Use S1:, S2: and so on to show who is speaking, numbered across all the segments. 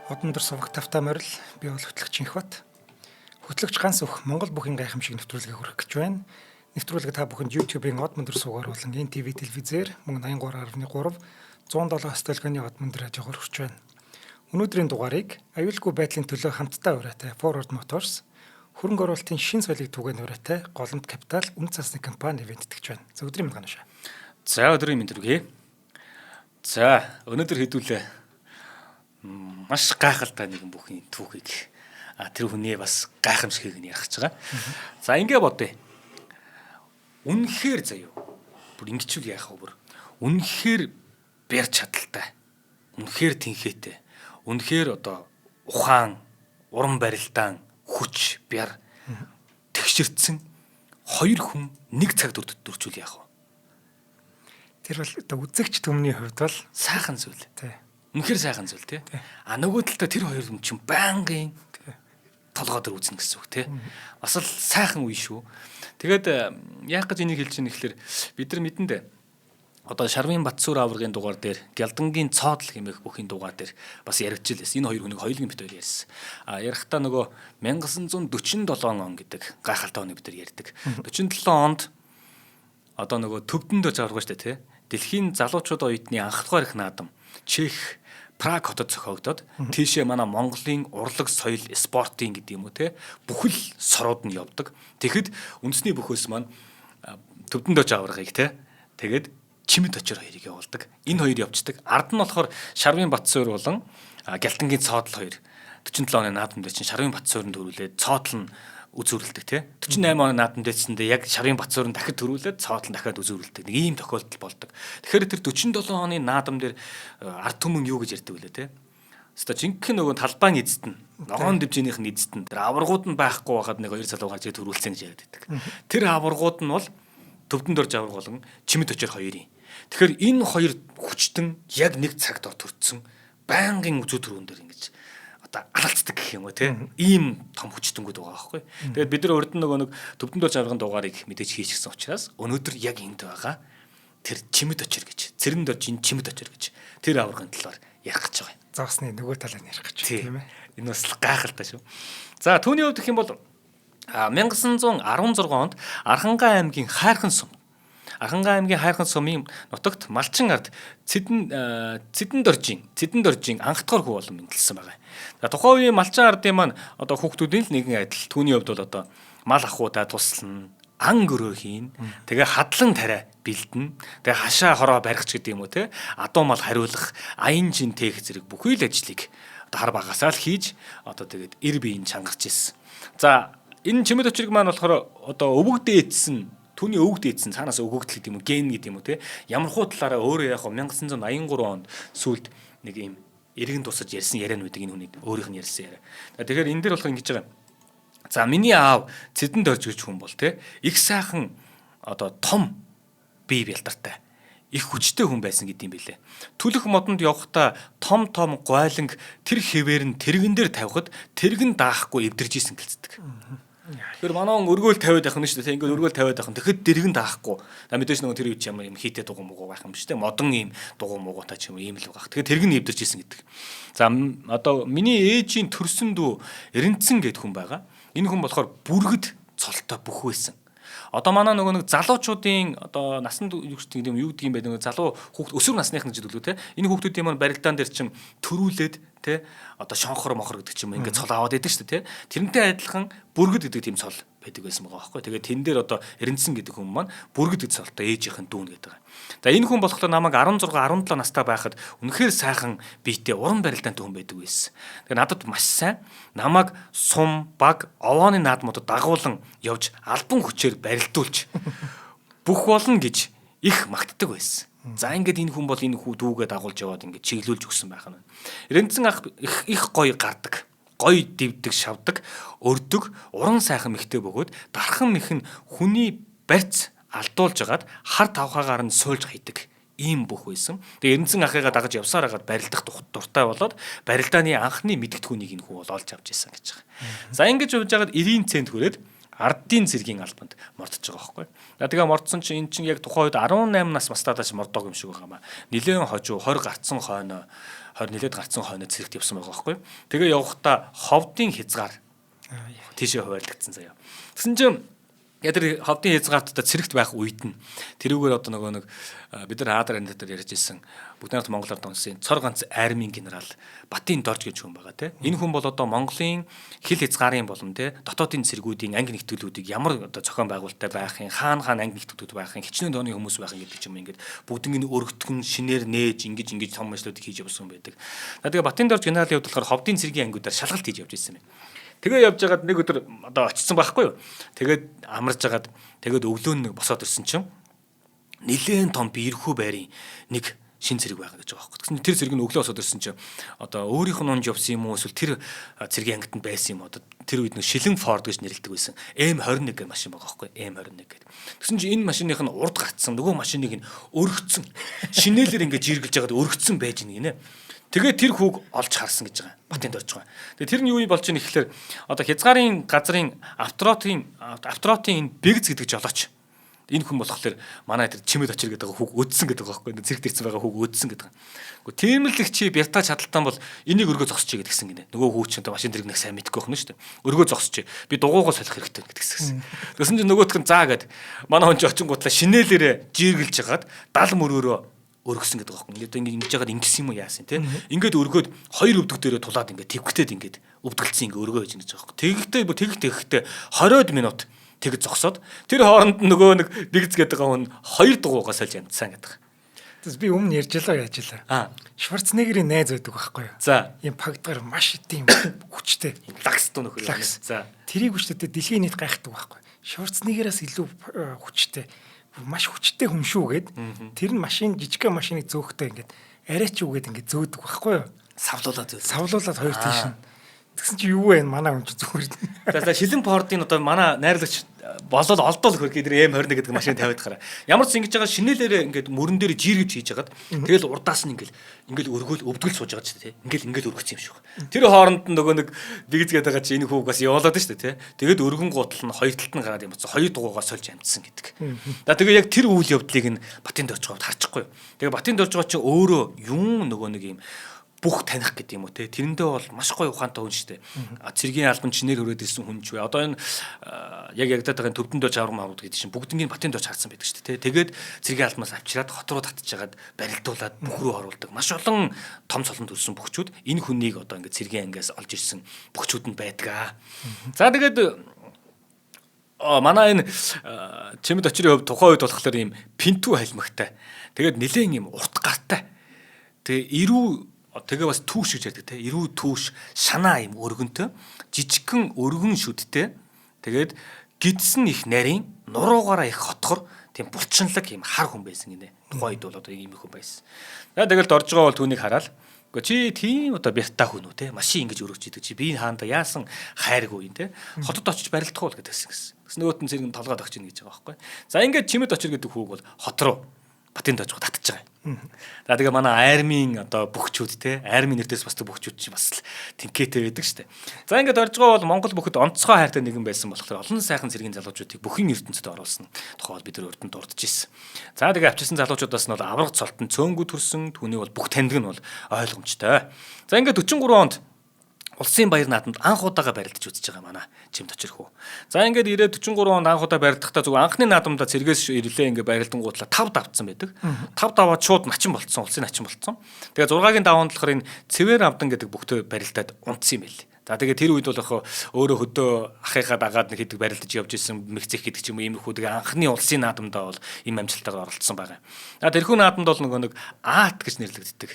S1: Одон дөр суваг тавтай морил, би бол хөтлөгч Инхбат. Хөтлөгч ганц өөх Монгол бүхийн гайхамшиг нэвтрүүлгийг хүргэх гэж байна. Нэвтрүүлэг та бүхэнд YouTube-ийн Од мөндөр сувгаар болон NTV телевизээр мөн 83.3 107 столгоны Од мөндөр радиогоор хүрч байна. Өнөөдрийн дугаарыг аюулгүй байдлын төлөө хамтдаа ураатай Forward Motors хөрөнгө оруулалтын шин соёлыг түгээн ураатай Голомт Капитал үнэт цасны компани ивэнтгэж байна. За, өдрийн мэнд ганашаа.
S2: За, өдрийн мэнд хүргэе. За, өнөөдөр хэдүүлээ маш гайхалтай нэгэн бүхний түүхийг, тэр хүнээ бас гайхамшигыг нь ярих гэж байгаа. За, ингээ бодъё. Үнэхээр заяо. Бүр ингэчүүл яах вэ бүр. Үнэхээр бяр чадaltaй. Үнэхээр тэнхээтэй. Үнэхээр одоо ухаан, уран барилдаан, хүч, бяр тэгшэрсэн хоёр хүн нэг цаг дөрчүүл яах вэ?
S1: Тэр бол одоо үзэгч түмний хувьд бол
S2: сайхан зүйл.
S1: Тий.
S2: Үнэхээр сайхан зүйл, тий. А нөгөө талдаа тэр хоёр хүн чинь байнгын толгой дээр үзнэ гэсэн үг, тий. Бас л сайхан үе шүү. Тэгээд яах гэж энийг хэлж байгаа нэхлээр бид нар мэдэндээ одоо Шарвын Батсуур аваргын дугаар дээр, Гялдангийн цоодол хэмээх бүхийн дугаар дээр бас яригдчихлээ. Энэ хоёр хүнийг хоёулын бит хоёр ярьсан. А ярихдаа нөгөө 1947 он гэдэг гайхалтай оныг бид нар ярьдаг. 47 онд одоо нөгөө төвдөнд жаваргаа штэ, тий. Дэлхийн залуучууд оюутны анхдугаар их наадам Чех Праг хотод зохиогдоод тийшээ манай Монголын урлаг, соёл, спортын гэдэг юм уу, те, бүхэл сорууд нь явдаг. Тэгэхэд үндэсний бөхөөс маань төвдөнд очиж аваргыг, те, тэгээд Чимэд очир хоёрыг явуулдаг. Энэ хоёр явцдаг. Ард нь болохоор Шарвын Батсуур болон Гялтангийн цоодол хоёр 47 оны наадам дээр чинь Шарвын Батсуурын төрүүлээд цоодол нь үзүүрэлдэг, тий. 48 оны наадам дээдсэндээ яг Шарын Батсуурын дахид төрүүлээд цоодол нь дахиад үзүүрэлдэг. Нэг ийм тохиолдол болдог. Тэгэхээр тэр 47 оны наадам дээр ард түмэн юу гэж ярьдаг вүлээ, тий. Хэвээ жинхэнэ нөгөө талбайн эзэд нь, ногоон дивжээнийх нь эзэд нь тэр аваргууд нь байхгүй байхад нэг хоёр залуу гарч төрүүлсэн гэж яриад байдаг. Тэр аваргууд нь бол төвдөн дор жавар болон Чимэд очир хоёрын. Тэгэхээр энэ хоёр хүчтэн яг нэг цагт ор төрсөн, байнгын үзүү төрүүн дээр ингэж одоо алалцдаг гэх юм уу, те, ийм том хүчтэнгүүд байгаа байхгүй. Тэгээд бид нар урд нь нөгөө нэг төвдөн дор жаврын дугаарыг мэдээж хийчихсэн учраас өнөөдөр яг энд байгаа тэр Чимэд очир гэж, Цэрэн доржийн Чимэд очир гэж тэр аваргын талаар ярих гэж байгаа юм.
S1: Зоосны нөгөө талаар ярих гэж, тийм ээ.
S2: Энэ бас гайхалтай шүү. За, түүний хувьд гэх юм бол 1916 онд Архангай аймгийн Хайрхан сум Архангай аймгийн Хайрхан сумын нутагт Малчин ард Цэдэн доржийн анхдугаар хүү болон мэндэлсэн байгаа. За, тухайн үеийн Малчин ардын маань одоо хүүхдүүдийн л нэгэн адил түүний хувьд бол одоо мал ахуйдаа туслана, ан гөрөө хийн, тэгээ хадлан тариа бэлдэн, тэгээ хашаа хороо барих ч гэдэг юм уу, те, адуу мал хариулах, аян жин тээх зэрэг бүхий л ажлыг одоо хар багасаа л хийж, одоо тэгээд эр биеийн чангарч ирсэн. За, энэ Чимэд очирг маань болохоор одоо өвөг дээдсэн, түүний өвөг дээдсэн цаанаас өгөгдөл гэдэг юм уу, ген гэдэг юм уу, те, ямар хуу талаараа өөрөө яг 1983 онд сүлд нэг юм эргэн тусаж ярьсан яриануудыг энэ хүний өөрийнх нь ярьсан яриа. Тэгэхээр энэ дээр болохоор ингэж байгаа. За, миний аав Цэдэн дорж гэж хүн бол, те, их сайхан одоо том бие бялдартай их хүчтэй хүн байсан гэдэг юм бэлээ. Түлх модонд явхдаа том том гойлонг тэр хэвээр нь тэрэгэн дээр тавихад тэрэгэн даахгүй эвдэрж исэн гэлцдэг. Тэгэхээр манай хүн өргөөл тавиад байх нь шүү дээ. Ингээд өргөөл тавиад байх нь. Тэгэхэд дэрэгэн даахгүй. За, мэдээж нөгөө тэр үеч юм юм хийтэй дугуй муугу байх юм биш үү? Модон ийм дугуй муугутай ч юм уу, ийм л байгаа. Тэгэхээр тэрэг нь эвдэрч исэн гэдэг. За, одоо миний ээжийн төрсөн дүү Эрэнцэн гэд хүн байгаа. Энэ хүн болохоор бүргэд цолтой бүх байсан. Одоо манай нөгөө нэг залуучуудын одоо насан турш юм юу гэдэг юм бэ, нөгөө залуу хүүхд өсвөр насныхан гэж хэлдэг, те. Энэ хүүхдүүдийн маань барилдаан дээр чинь төрүүлээд, те, одоо шонхор мохор гэдэг ч юм ингээд цол аваад идэв шүү дээ, те. Тэрнтэй адилхан бүргэд гэдэг тийм цол байдаг байсан байгаа байхгүй. Тэгээд тэн дээр одоо Эрэнцэн гэдэг хүн маань бүргэд гэдэг цолтой ээжийнх нь дүүн гэдэг. За, энэ хүн болохоор намайг 16 17 настай байхад үнэхээр сайхан биетэй, уран барилдаантай хүн байдаг байсан. Тэгээ надад маш сайн намайг сум баг овооны наадмуудад дагуулan явж албан хүчээр барилдуулж бүх болно гэж их магтдаг байсан. За, ингээд энэ хүн бол энэ хүү дүүгээ дагуулж яваад ингээд чиглүүлж өгсөн байх нь. Эрэнцэн ах их их гоё гардаг, гоё дивдэг, шавдаг, өрдөг, уран сайхан мэхтэй бөгөөд дархан мэх нь хүний барьц алдуулж агаад хар тавхаагаар нь суйлж хайдаг ийм бүх байсан. Тэгээ Эрэнцэн ахыгаа дагаж явсаар хагаад барилдах дуртай болоод барилдааны анхны мэдгэдэггүүнийг энэ хүү бол олж авч ирсэн гэж байгаа. За, ингэж явж байгаад 90 цент хүрээд Ардын цэргийн албанд мордож байгаа байхгүй. За тэгээ мордсон чинь эн чинь яг тухайн үед 18 нас мастаадаач мордог юм шиг байгаа юм аа. Нилээн хожуу 20 гарцсан хойно 20 нилээд гарцсан хойно цэрэгт явсан байгаа байхгүй. Тэгээ явахдаа ховдын хязгаар тийшээ хуваарлагдсан заяа. Тэгсэн чинь яг тэр ховдын хязгаарт одоо цэрэгт байх үед нь тэрүүгээр одоо нөгөө нэг бид нар хаадар анд дээр ярьж ирсэн бүгд нарт Монгол ард түмсэн цор ганц армийн генерал Батын Дорж гэж хүн байгаа те. Энэ хүн бол одоо Монголын хил хязгаарын болон те дотоодын цэргүүдийн анги нэгтгэлүүдийг ямар одоо зохион байгуулалттай байх юм, хаана хаана анги нэгтгэлүүд байх юм, хичнээн тооны хүмүүс байх юм гэдэг ч юм ингээд бүгднийг нь өргөтгөн шинээр нээж ингэж ингэж том ажлуудыг хийж явсан байдаг. Тэгээ Батын Дорж генералын хувьд болохоор ховдын цэргийн ангиудаар шалгалт хийж явж ирсэн юм. Тэгээ явж байгаад нэг өдөр одоо очсон байхгүй юу. Тэгээд амарж байгаад тэгээд өглөө нэг босоод ирсэн чинь нилээн том биерхүү байрын нэг шин цэрэг байгаа гэж байгаа байхгүй. Тэгсэн тэр цэрэг нь өглөө босоод ирсэн чинь одоо өөрийнх нь унж явсан юм уу эсвэл тэр цэргийн ангид нь байсан юм одоо тэр үед нэг шилэн Форд гэж нэрлэдэг байсан. M21 гэх машин байгаа байхгүй. M21 гэдэг. Тэгсэн чинь энэ машиных нь урд гарцсан, нөгөө машиныг нь өргөцсөн. Шинээлэр ингээд жиргэлж байгаад өргөцсөн байж гинэ. Тэгээ тэр хүүг олж харсан гэж байгаа. Батын дорж байгаа. Тэгээ тэр нь юу болж ийн гэхэлэр одоо хязгаарын газрын авторотын энэ бэгз гэдэг жолооч энэ хүн болохоор манай тэр чимэд очир гэдэг хүүг өдсөн гэдэг байгаа байхгүй. Цэрэгт ирсэн байгаа хүүг өдсөн гэдэг. Гэхдээ тийм л их чи бяртаа чадaltaан бол энийг өргөө зогсчих гэдгсэн гинэ. Нөгөө хүү чинь машин тэрэг нэг сайн мэдэхгүй байх нь шүү дээ. Өргөө зогсчих. Би дугуугаа солих хэрэгтэй гэдгсэн. Тэгсэн чинь нөгөөх нь заа гэд манай хүн чи очингуутлаа шинээлэрээ жиргэлж хагаад дал мөрөөрөө өргөсөн гэдэг байхгүй. Ингээд ингээд ингэж яагаад ингэсэн юм уу яасан те. Ингээд өргөөд хоёр өвдөг дээрээ тулаад ингээд твгтэд ингээд өвдөглөсөн ингээд өргөө хийж гэж байгаа байхгүй. Тэгэгтэй бүр тэгэх тэгэхтэй 20 минут тэг зогсоод тэр хооронд нөгөө нэг бигз гэдэг хүн хоёр дугуугаа сольж амтсан гэдэг.
S1: Тэс би өмнө ярьж лаа яаж лаа. Шварценеггерийн найз байдаг байхгүй юу?
S2: За.
S1: Ийм пагдгаар маш тийм хүчтэй.
S2: Лагс туу нөхөр.
S1: За. Тэрийг хүчтэй дэлхийн нийт гайхдаг байхгүй. Шварценеггераас илүү хүчтэй маш хүчтэй хүн шүү гэд тэр нь машин жижигхэн машиныг зөөхтэй ингээд арай ч үгээд ингээд зөөдөг байхгүй юу?
S2: Савлуулаад зөөдөг.
S1: Савлуулаад хоёр тийш нь. Тэгсэн чи юу вэ манай хүн чи зүгээр.
S2: За шилэн Фордын одоо манай найрлагч болол олдол хөрхий тэр M21 гэдэг машин тавиад гараа. Ямар ч ингэж байгаа шинээлээрээ ингээд мөрөн дээр жиргэж хийж хагаад тэгэл урдаас нь ингээл ингээл өргөөл өвдгөл сууж байгаа ч тий. Ингээл ингээл өргөцсөн юм шиг. Тэр хооронд нь нөгөө нэг бигз гэдэг байгаа чи энэ хүүг бас явуулаад шүү дээ тий. Тэгээд өргөн гутал нь хоёр талд нь гараад юм боцсон. Хоёр дугуугаа сольж амтсан гэдэг. За тэгээ яг тэр үйл явдлыг нь Батын доржгоод харчихгүй. Тэгээ Батын доржгоо чи өөрөө юун нөгөө нэг юм бүх таних гэдэг юм уу те. Тэрэндээ бол маш гоё ухаантай хүн шүү дээ. Цэргийн албан чинээр өрөөд ирсэн хүн ч вэ. Одоо энэ яг ягдаад байгаа төвдөн дож аврам аврууд гэдэг чинь бүгднийг Батын дож харсан байдаг шүү дээ те. Тэгээд цэргийн албанаас авчираад хот руу татчихагаад барилдуулаад бүх рүү оруулдаг. Маш олон том цолонд төрсэн бөхчүүд энэ хүнийг одоо ингээд цэргийн ангиас олж ирсэн бөхчүүд нь байдаг. За тэгээд манай энэ чимэд очрын хувьд тухайн үед болохоор ийм пинтүү халимагтай. Тэгээд нилээн ийм урт гартай. Тэгээ эрүү тэгээ бас түүш гэж ярьдаг те. Эрүү түүш шанаа юм өргөнтэй. Жижигхэн өргөн шүдтэй. Тэгээд гидсэн их нарийн нуруугаараа их хотхор тийм булчинлаг юм хар хүн байсан гинэ. Тухайн үед бол одоо ийм их хүн байсан. За тэгэл дорж байгаа бол түүнийг хараад үгүй чи тийм одоо бяртаа хүн үү те. Машин ингэж өргөж идэг чи би хаанда яасан хайргүй юм те. Хотод очиж барилдах уу гэдэгсэн гэсэн. Тэгсэн нөгөөт нь зэрэг толгойд огч ийн гэж байгаа байхгүй. За ингээд чимэд очир гэдэг хүүг бол хот руу Батын дожгоо татж байгаа юм. За тэгээ манай армийн одоо бөхчүүд те армийн нэрдээс босдог бөхчүүд чи бас л тэнкэтэй байдаг штэ. За ингээд орж байгаа бол Монгол бүхэд онцгой хайртай нэгэн байсан болохоор олон сайхан цэргийн залуучуудыг бүхэн ертөнцид оруулсан. Тухай бол бид нар урд нь дурдж ирсэн. За тэгээ авчирсан залуучуудаас нь бол авраг цолтон цөөнгүү төрсөн түүний бол бүх таньдаг нь бол ойлгомжтой. За ингээд 43 онд Улсын баяр наадамд анх удаага барилдаж үзэж байгаа манай чимд очирхүү. За ингээд ирээд 43 онд анх удаа барилдахдаа зөвхөн анхны наадамдаа цэргээс ирлээ ингээд барилдангуудлаа 5 давтсан байдаг. 5 даваад шууд начин болцсон, улсын начин болцсон. Тэгээ 6-гийн даваанд болохоор энэ цэвэр авдан гэдэг бүхтөө барилдаад унтсан юм байл. За тэгээ тэр үед бол яг өөрөө хөдөө ахыхаа дагаад нэг хэдэг барилдаж явж исэн мэгцэх гэдэг ч юм уу иймэрхүү тэгээ анхны улсын наадамдаа бол ийм амжилттайгаар оролцсон байгаа. За тэрхүү наадамд бол нөгөө нэг аат гэж нэрлэгддэг.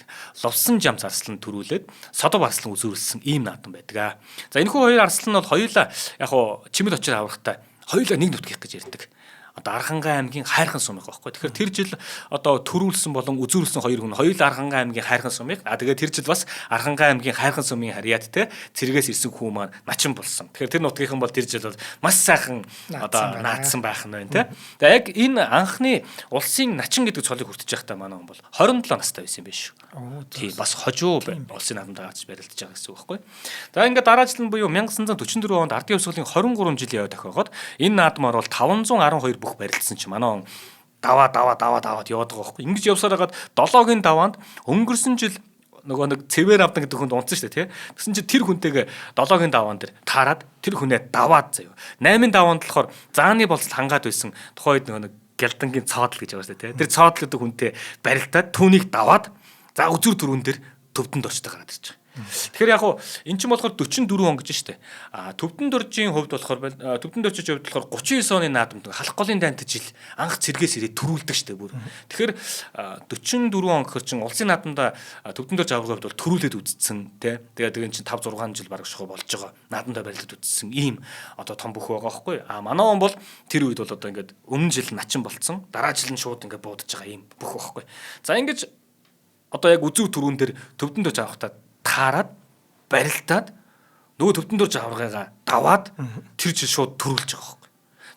S2: Ловсон жам арслан төрүүлээд содов арслан үзүүрлсэн ийм наадам байдаг. За энэхүү хоёр арслан нь бол хоёулаа яг хуу чимэд очир аврахтай хоёулаа нэг нутгих гэж ярьдаг. Одоо Архангай аймгийн Хайрхан сумыг байхгүй. Тэгэхээр тэр жил одоо төрүүлсэн болон үзүүрлсэн хоёр хүн хоёул Архангай аймгийн Хайрхан сумыг. А тэгээд тэр жил бас Архангай аймгийн Хайрхан сумын харьяат те цэргээс ирсэн хүү маань начин болсон. Тэгэхээр тэр нутгийнхан бол тэр жил бол маш сайхан одоо наадсан байх нь байна те. Тэгээд яг энэ анхны улсын начин гэдэг цолыг хүртэж байхдаа манай хүн бол 27 настай байсан юм биш үү? Тийм бас хожуу улсын наадамд гарч барилдаж байгаа гэсэн үг байхгүй. За ингээд дараа жил нь буюу 1944 онд Ардын хувьсгалын 23 жилийн ой тохиогоод энэ наадмаар бол 512 бүх барилдсан чи манай он даваа даваа даваа даваад яваад байгаа байхгүй. Ингэж явсаар хагаад 7-гийн даваанд өнгөрсөн жил нөгөө нэг цэвэр авдан гэдэг хүнд унтсан шүү дээ тий. Тэгсэн чинь тэр хүнтэйгээ 7-гийн даваан дээр таарад тэр хүнээ даваад заяа. 8-ын даваанд болохоор зааны болцол хангаад байсан тухайн үед нөгөө нэг гялдангийн цоодл гэж байгаа шүү дээ тий. Тэр цоодл гэдэг хүнтэй барилдаад түүнийг даваад за үзүр түрүүн дээр төвдөнд орчтой гараад ирж байгаа. Тэгэхээр яг хуу эн чинь болохоор 44 он гэж штэ. А Төвдөн дөржийн хувьд болохоор Төвдөн дөржийн хувьд болохоор 39 оны наадамд халах голын дайнт жил анх цэргээс ирээд төрүүлдэг штэ бүр. Тэгэхээр 44 он гэхэр чин улсын наадамда Төвдөн дөрж аврагын хувьд бол төрүүлээд үдцсэн тий. Тэгээд эн чинь 5 6 жил бараг шахуу болж байгаа. Наадамда барилдад үдцсэн ийм одоо том бүх байгаа байхгүй. А манай он бол тэр үед бол одоо ингээд өмнө жил начин болцсон. Дараа жил нь шууд ингээд буудаж байгаа ийм бүх байхгүй. За ингэж одоо яг үзүү түрүүн дээр Төвдөн дөрж аврахтаа таарад барилдаад нөгөө төвдөн дөрж аваргаагаа даваад тэр жил шууд төрүүлж байгаа байхгүй.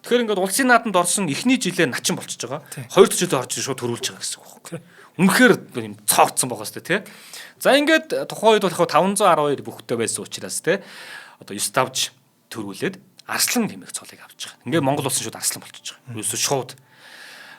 S2: Тэгэхээр ингээд улсын наадамд орсон эхний жилээ начин болчихж байгаа. Хоёр дахь жилээ орж шууд төрүүлж байгаа гэсэн үг байхгүй. Үнэхээр юм цоогцсон байгаа сте тий. За ингээд тухайн үед болохоор 512 бүхтэй байсан учраас тий одоо 9 давж төрүүлээд арслан хэмээх цолыг авч байгаа. Ингээд Монгол улсын шууд арслан болчихж байгаа. Ерөөсөө шууд.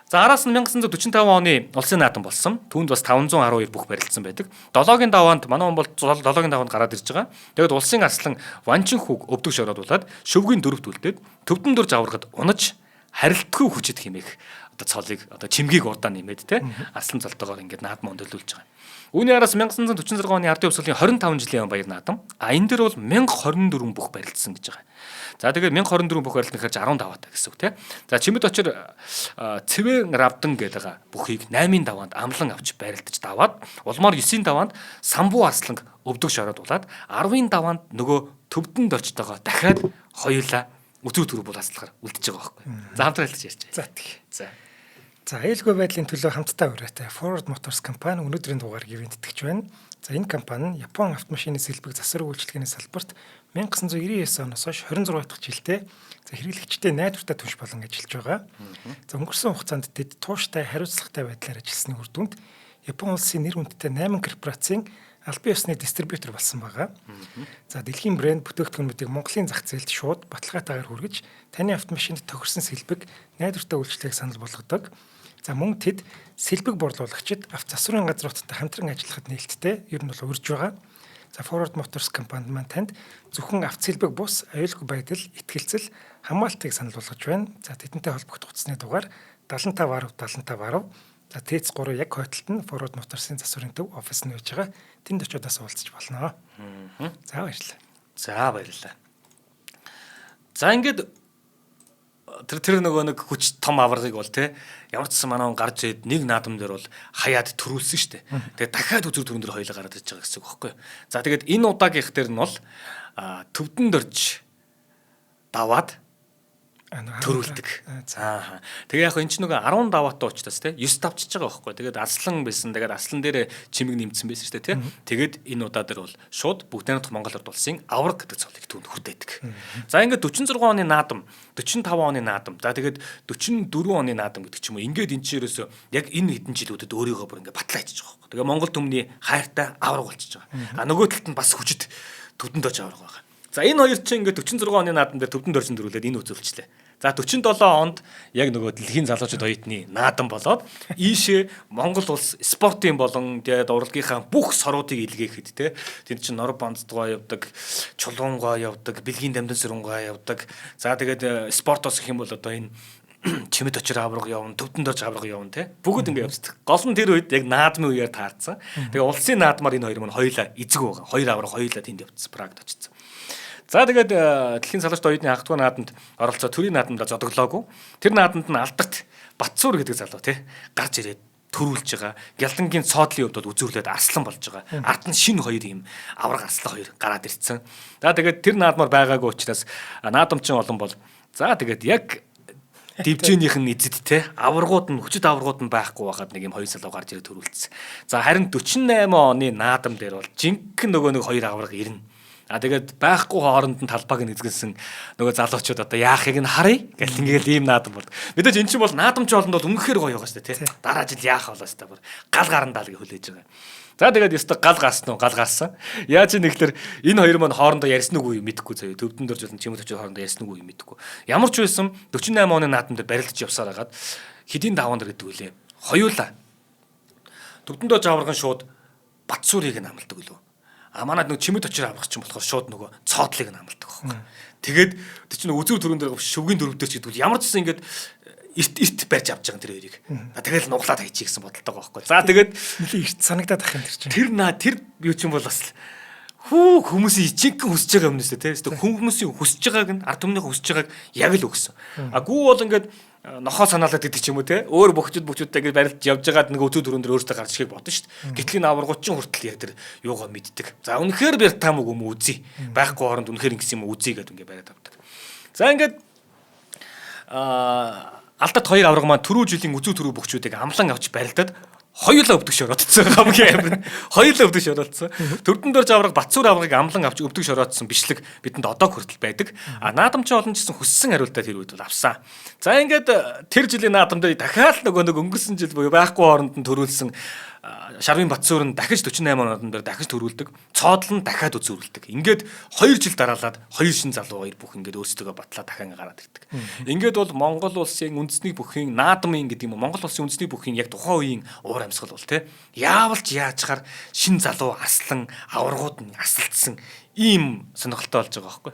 S2: За араас нь 1945 оны улсын наадам болсон. Түүнд бас 512 бүх барилдсан байдаг. 7-гийн даваанд манай хүн бол 7-гийн даваанд гараад ирж байгаа. Тэгэд улсын арслан Ванчин хүүг өвдөг шороод шөвгийн дөрөвт үлдээд төвдөн дөрж аврагад унаж харилтгүй хүчит хэмээх одоо цолыг одоо чимгийг урдаа нэмээд те арслан цолтойгоор ингээд наадам өндөрлүүлж байгаа. Үүний араас 1946 оны Ардын хувьсгалын 25 жилийн баяр наадам. А энэ дэр бол 1024 бүх барилдсан гэж байгаа. За тэгээд 1024 бүх барилт гэхээр 10 даваатай гэсэн үг тий. За Чимэд очир Цэвэн Равдан гэдэг байгаа бүхийг 8-ын даваанд амлан авч барилдаж даваад улмаар 9-ийн даваанд Самбуу Арсланг өвдөг шороод улаад 10-ын даваанд нөгөө төвдөнд орчтойгоо дахиад хоёулаа өтөр төрөв бол аслахаар үлдэж байгаа байхгүй. За хамтран хэлж ярьж.
S1: За тэг.
S2: За.
S1: За аюулгүй байдлын төлөө хамтдаа ураатай Forward Motors компани өнөөдрийн дугаар гэвэн тэтгэж байна. За энэ компани нь Япон автомашины сэлбэг засвар үйлчилгээний салбарт 1999 оноос хойш 26 дахь жилдээ за хэрэглэгчтэй найдвартай түнш болон ажиллаж байгаа. За өнгөрсөн хугацаанд тэд тууштай хариуцлагатай байдлаар ажилласны үр дүнд Япон улсын нэр хүндтэй 8 корпорацийн албан ёсны дистрибьютор болсон байгаа. За дэлхийн брэнд бүтээгдэхүүнүүдийг Монголын зах зээлд шууд баталгаатайгаар хүргэж таны автомашинд тохирсон сэлбэг найдвартай үйлчлэгийг санал болгодог. За мөн тэд сэлбэг борлуулагчид авто засварын газруудтай хамтран ажиллахад нээлттэй ер нь бол урьж байгаа. За Forward Motors компани маань танд зөвхөн авто сэлбэг бус аюулгүй байдал, итгэлцэл, хамгаалтыг санал болгож байна. За тэдэнтэй холбогдох утасны дугаар 75 10 75 10. За ТЭЦ 3 яг хойтолт нь Forward Motors-ын засварын төв офис нь байж байгаа. Тэнд очиод бас уулзч болно. За баярлалаа.
S2: За баярлалаа. За ингээд тэр нөгөө нэг хүч том аваргыг бол те ямар ч сан манай хүн гарч ирээд нэг наадам дээр бол хаяад төрүүлсэн штэ. Тэгээд дахиад үзүр түрүүн дээр хоёлаа гараад ирж байгаа гэсэн үг байхгүй юу. За тэгээд энэ удаагийнх дээр нь бол төвдөн дөрж даваад төрүүлдэг. За. Тэгээ яг энэ ч нөгөө 10 даваатай учраас те 9 давчиж байгаа байхгүй. Тэгээд арслан байсан. Тэгээд арслан дээр чимэг нэмсэн байсан шүү дээ те. Тэгээд энэ удаа дээр бол шууд бүгд найрамдах Монгол Ард улсын авраг гэдэг цолыг түүнд хүртээдэг. За ингээд 46 оны наадам, 45 оны наадам. За тэгээд 44 оны наадам гэдэг ч юм уу. Ингээд энэ чинь ерөөсөө яг энэ хэдэн жилүүдэд өөрийгөө бүр ингээд батлаа хийчих байгаа байхгүй. Тэгээ Монгол түмний хайртай авраг болчихж байгаа. А нөгөө талд нь бас хүчит төвдөнд очиж авраг байгаа. За энэ хоёр чинь ингээд 46 оны наадам дээр төвдөнд орчин дөрүүлээд энэ үзүүлчлээ. За 47 онд яг нөгөө дэлхийн залуучууд оюутны наадам болоод ийшээ Монгол улс спортын болон тэгээд урлагийнхаа бүх соруудыг илгээхэд те тэнд чинь нор банддгаа явдаг, чулуунгаа явдаг, бэлгийн дамдын сөрөнгөө явдаг. За тэгээд спортоос гэх юм бол одоо энэ чимэд очир авраг явна, төвдөнд орж авраг явна те. Бүгд ингэ явцдаг. Гол нь тэр үед яг наадмын үеэр таарсан. Тэгээ улсын наадмаар энэ хоёр мань хоёулаа эзэг байгаа. Хоёр авраг хоёулаа тэнд явцсан, Прагд очсон. За тэгээд дэлхийн салуучд оюутны анхдугаар наадамд оролцоо төрийн наадамдаа зодоглоогүй. Тэр наадамд нь алдарт Батцуур гэдэг залуу тий гарч ирээд төрүүлж байгаа. Гялдангийн цоодлын хувьд бол үзүүрлээд арслан болж байгаа. Ард нь шинэ хоёр юм авраг арслан хоёр гараад ирсэн. За тэгээд тэр наадмаар байгаагүй учраас наадамчин олон бол за тэгээд яг Дивжээнийх нь эзэд те аваргууд нь хүчит аваргууд нь байхгүй байхад нэг юм хоёр залуу гарч ирээд төрүүлсэн. За харин 48 оны наадам дээр бол жинхэнэ нөгөө нэг хоёр аварга ирнэ. А тэгээд байхгүй хооронд нь талбайг нь эзгэлсэн нөгөө залуучууд одоо яахыг нь харъя гэл ингээл ийм наадам болд. Мэдээж эн чинь бол наадамч олонд бол үнэхээр гоё байгаа шүү дээ тий. Дараа жил яах болоо шүү дээ бүр гал гарандаа л гэж хүлээж байгаа. За тэгээд ёстой гал гарсан уу гал гарсан. Яаж юм нэхлэр энэ хоёр маань хоорондоо ярьсан үгүй юу мэдэхгүй заяа. Төвдөн дөрж болон Чимэд очиж хоорондоо ярьсан үгүй юу мэдэхгүй. Ямар ч байсан 48 оны наадам дээр барилдаж явсаар хагаад хэдийн даваан дээр гэдэг үлээ. Хоёулаа. Төвдөн дөрж аварган шууд Батсуурыг нь амладаг үлээ. А манад нөгөө Чимэд очир авах чинь болохоор шууд нөгөө цоодлыг нь амладаг байхгүй. Тэгээд тэр чинь үзүүр төрөн дээр шөвгийн дөрөв дээр ч гэдэг үл ямар ч гэсэн ингээд эрт эрт барьж авч байгаа тэр хоёрыг. Тэгэл нуглаад хайчих гэсэн бодолтой байгаа байхгүй. За тэгээд
S1: нэлээ эрт санагдаад ах юм тэр чинь.
S2: Тэр наа тэр юу ч юм бол бас хүү хүмүүсийн жинхэнэ хүсэж байгаа юм нэсэ тий. Хүмүүсийн хүсэж байгааг нь ард түмнийхээ хүсэж байгааг яг л өгсөн. А гүү бол ингээд нохоо санаалаад гэдэг ч юм уу те. Өөр бөхчд бөхчүүдтэй ингээд барилж явж байгаад нэг өтөө дөрөн дээр өөртөө гарч ирэхийг бодно шүү дээ. Гэтэл энэ аваргууд чинь хүртэл яг тэр юугаа мэддэг. За үнэхээр бэртам үг юм үзье. Байхгүй хооронд үнэхээр ингэсэн юм үзье гэдээ ингээд бариад авдаг. За ингээд алдарт хоёр аварга маань түрүү жилийн үзүү түрүү бөхчүүдийг амлан авч барилдаад хоёулаа өвдөг шороотсон хамгийн амар. Хоёулаа өвдөг шороотсон. Төрдөн дөрж аварга Батсуур аваргыг амлан авч өвдөг шороотсон бичлэг бидэнд одоо хүртэл байдаг. А наадамчин олон ч гэсэн хүссэн хариултаа тэр үед бол авсан. За ингээд тэр жилийн наадам дээр дахиад нөгөө нэг өнгөрсөн жил буюу байхгүй хооронд нь төрүүлсэн Шарвын Батсуур нь дахиж 48 онд дээр дахиж төрүүлдэг. Цоодол нь дахиад үзүүрэлдэг. Ингээд 2 жил дараалаад хоёр шин залуу хоёр бүх ингээд өөрсдөө батлаа дахин гараад ирдэг. Ингээд бол Монгол улсын үндэсний бүхийн наадмын гэдэг юм уу? Монгол улсын үндэсний бүхийн яг тухайн үеийн уур амьсгал бол те. Яавалч яачаар шин залуу аслан аваргууд нь асалдсан ийм сонирхолтой болж байгаа байхгүй.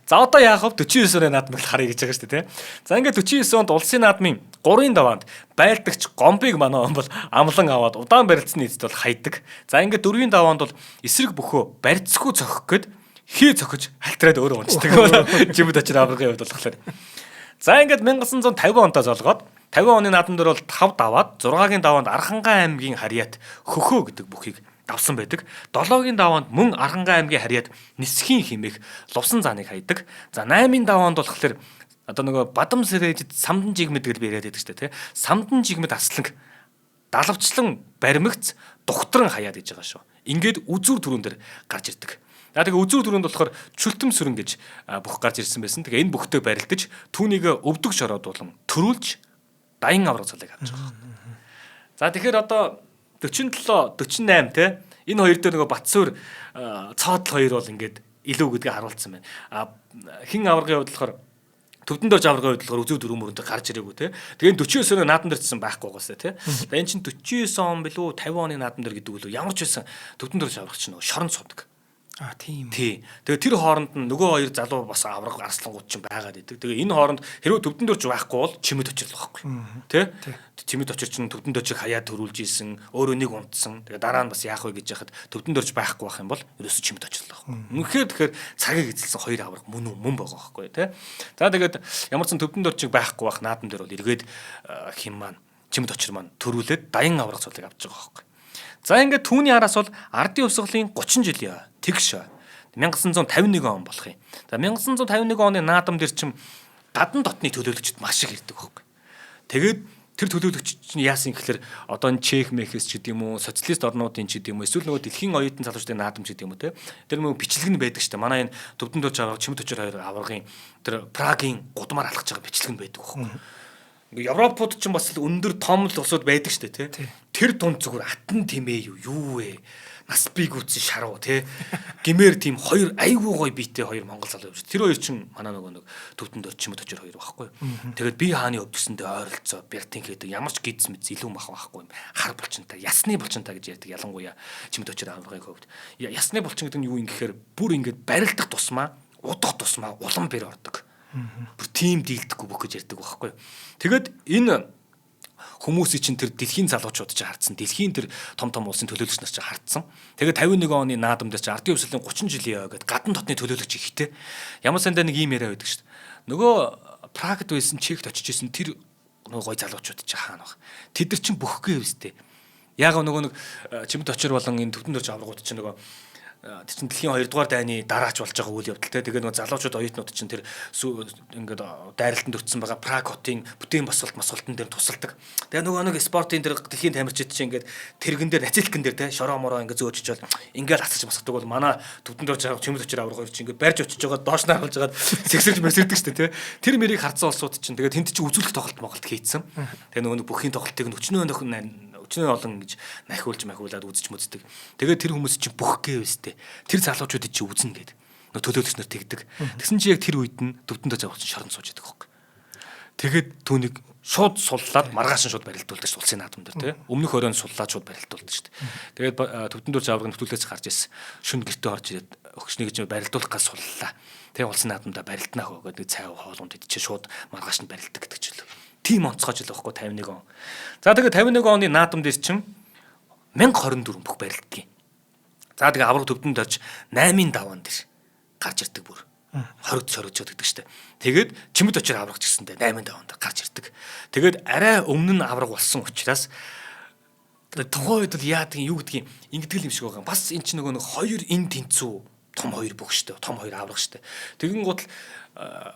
S2: За одоо яах вэ? 49 оны наадмыг харъя гэж байгаа шүү дээ, тэ. За ингээд 49 онд улсын наадмын 3-ын даваанд байлдагч Гомбыг манай он бол амлан аваад удаан барилцсны эцэст бол хайдаг. За ингээд 4-ийн даваанд бол эсрэг бөхөө барьцгүй цохих гээд хий цохиж халтраад өөрөө унцдаг. Жимэд очир аваргын хувьд болохоор. За ингээд 1950 онтой золгоод 50 оны наадам дээр бол 5 даваад 6-гийн даваанд Архангай аймгийн харьяат Хөхөө гэдэг бүхийг давсан байдаг. 7-гийн даваанд мөн Архангай аймгийн харьяат Нисхийн химээх Лувсан зааныг хайдаг. За 8-ын даваанд болохоор одоо нөгөө Бадам сэрээжид самдан жигмэд гэж би яриад байдаг шүү дээ, тэ. Самдан жигмэд асланг далавчлан баримгц дугтран хаяад гэж байгаа шүү. Ингээд үзүүр түрүүн дээр гарч ирдэг. За тэгээ үзүүр түрүүнд болохоор чүлтэм сүрэн гэж бүх гарч ирсэн байсан. Тэгээ энэ бүхтэй барилдаж түүнийг өвдөг шороодуулан төрүүлж даян авраг цолыг авч байгаа. За тэгэхээр одоо 47 48 те энэ хоёр дээр нөгөө Батсуур цоодол хоёр бол ингээд илүү гэдгийг харуулсан байна. А хин аваргын хувьд болохоор Төвдөн дөрж аваргын хувьд болохоор үзүү дөрөв мөрөндөө гарч ирээгүй те. Тэгээ 49 оны наадам дээр чсэн байхгүй байгаасаа те. Тэгээ эн чинь 49 он билүү 50 оны наадам дээр гэдэг үлээ ямар ч байсан төвдөн дөрж аварга чинь нөгөө шорон суудаг.
S1: А тийм.
S2: Тий. Тэгээ тэр хооронд нь нөгөө хоёр залуу бас авраг арслангууд чинь байгаад идэг. Тэгээ энэ хооронд хэрвээ төвдөн дөрж байхгүй бол чимэд очирлох байхгүй. Тэ? Чимэд очир чинь төвдөн дөржийг хаяад төрүүлж исэн, өөрөө нэг унтсан. Тэгээ дараа нь бас яах вэ гэж яхад төвдөн дөрж байхгүй байх юм бол ерөөсө чимэд очирлох байхгүй. Үнэхээр тэгэхээр цагийг эзэлсэн хоёр авраг мөн үү мөн байгаа байхгүй тэ. За тэгээд ямар ч төвдөн дөржийг байхгүй байх наадам дээр бол эргээд хим маань чимэд очир маань төрүүлээд даян авраг цолыг авч байгаа байхгүй. За ингээд түүний араас бол ардын хувьсгалын 30 жилийн тэгш 1951 он болох юм. За 1951 оны наадам дээр чинь гадна дотны төлөөлөгчд маш их ирдэг байхгүй. Тэгээд тэр төлөөлөгч чинь яасан гэхэлэр одоо энэ Чех мэхэс ч гэдэг юм уу, социалист орнуудын ч гэдэг юм уу, эсвэл нөгөө дэлхийн оюутан залуучдын наадам ч гэдэг юм уу те. Тэр нөгөө бичлэг нь байдаг шүү дээ. Манай энэ төвдөн дөрж аварга, чимэд очир хоёр аваргын тэр Прагийн гудмаар алхаж байгаа бичлэг нь байдаг байхгүй. Европууд ч бас л өндөр том л улсууд байдаг шүү дээ тий. Тэр дунд зүгээр атан тэмээ юу вэ? Нас бий гүйтсэн шаруу тий. Гимээр тийм хоёр айгүй гоё биетэй хоёр монгол залуу явж. Тэр хоёр чинь манай нөгөө нэг төвдөн дөрч юм төчөр хоёр байхгүй. Тэгээд би хааны өвдсөндөө ойролцоо бяртын гэдэг ямар ч гидс мэд илүү мах байхгүй юм. Хар булчинтай, ясны булчинтай гэж ярьдаг ялангуяа чимэд төчөр аваргын хувьд. Ясны булчин гэдэг нь юу юм гэхээр бүр ингээд барилдах тусмаа, удах тусмаа улам бэр ордог. Бүр тим дийлдэхгүй бүх гэж ярьдаг байхгүй. Тэгээд энэ хүмүүсийн чинь тэр дэлхийн залуучууд чинь хардсан. Дэлхийн тэр том том улсын төлөөлөгч нар чинь хардсан. Тэгээд 51 оны наадам дээр чинь ардын хувьсгалын 30 жилийн яа гэд гадна дотны төлөөлөгч ихтэй. Ямар сандаа нэг ийм яриа байдаг шүү дээ. Нөгөө Прагд байсан, Чехт очиж исэн тэр нөгөө гой залуучууд чинь хаана баг. Тэд нар чинь бөхгүй өстэй. Яг нөгөө нэг чимэд очир болон энэ төвдөн дөрж аврагууд чинь нөгөө Тэр чинь дэлхийн 2 дугаар дайны дараач болж байгаа үйл явдал те. Тэгээд нөгөө залуучууд оюутнууд чинь тэр ингээд дайралтанд өртсөн байгаа Праг хотын бүтээн босголт мосголтон дээр тусалдаг. Тэгээд нөгөө нэг спортын тэр дэлхийн тамирчид чинь ингээд тэрэгэн дээр нацилкэн дээр те шороо мороо ингээд зөөж очоод ингээд асаж босгодог бол манай төвдөн дөрж авах чимэд очир аврах хоёр чинь ингээд барьж очиж байгаа доош нь харуулж байгаад сэгсэрж мэсэрдэг шүү дээ те. Тэр мэрийг харцсан улсууд чинь тэгээд тэнд чинь үзүүлэх тоглолт Монголд хийцэн. Тэгээд нөгөө нэг бүхийн тоглолтыг өчнөө нөхөн өчнөө олон гэж нахиулж махиулаад үзэж мүздэг. Тэгээд тэр хүмүүс чинь бүх гээвстэй. Тэр залуучуудыг чи үзнэ гэд. Нөө төлөөлөгч нар тэгдэг. Тэгсэн чи яг тэр үед нь төвдөндөө завж шоронд сууж идэг хөөхгүй. Тэгээд түүнийг шууд суллаад маргааш нь шууд барилдуулдаг шүү улсын наадам дээр тий. Өмнөх оройн суллаад шууд барилдуулдаг шүү дээ. Тэгээд төвдөндөө завраг нөтөлөөс гарч ирсэн. Шүн гэртээ орж ирээд өгчнийг чинь барилдуулах гал суллаа. Тэгээ улсын наадамдаа барилднаа хөө гэдэг цай хоолунд идчихэ шууд маргааш нь барилдаг гэдэг ч л. Тийм онцгой жил байхгүй 51 он. За тэгээд 51 оны наадам дээр чинь 1024 бүх барилддаг. За тэгээ авраг төвдөнд орж 8-ын даваан дээр гарч ирдэг бүр. 20 сорогжод гэдэг штэ. Тэгээд чимэд очир аврагч гэсэндээ 8-ын даваан дээр гарч ирдэг. Тэгээд арай өмнө нь авраг болсон учраас тухайн үед бол яадаг юм юу гэдгийг ингэдэг юм шиг байгаа. Бас эн чинь нөгөө нэг хоёр эн тэнцүү том хоёр бүх штэ. Том хоёр авраг штэ. Тэгэн гутал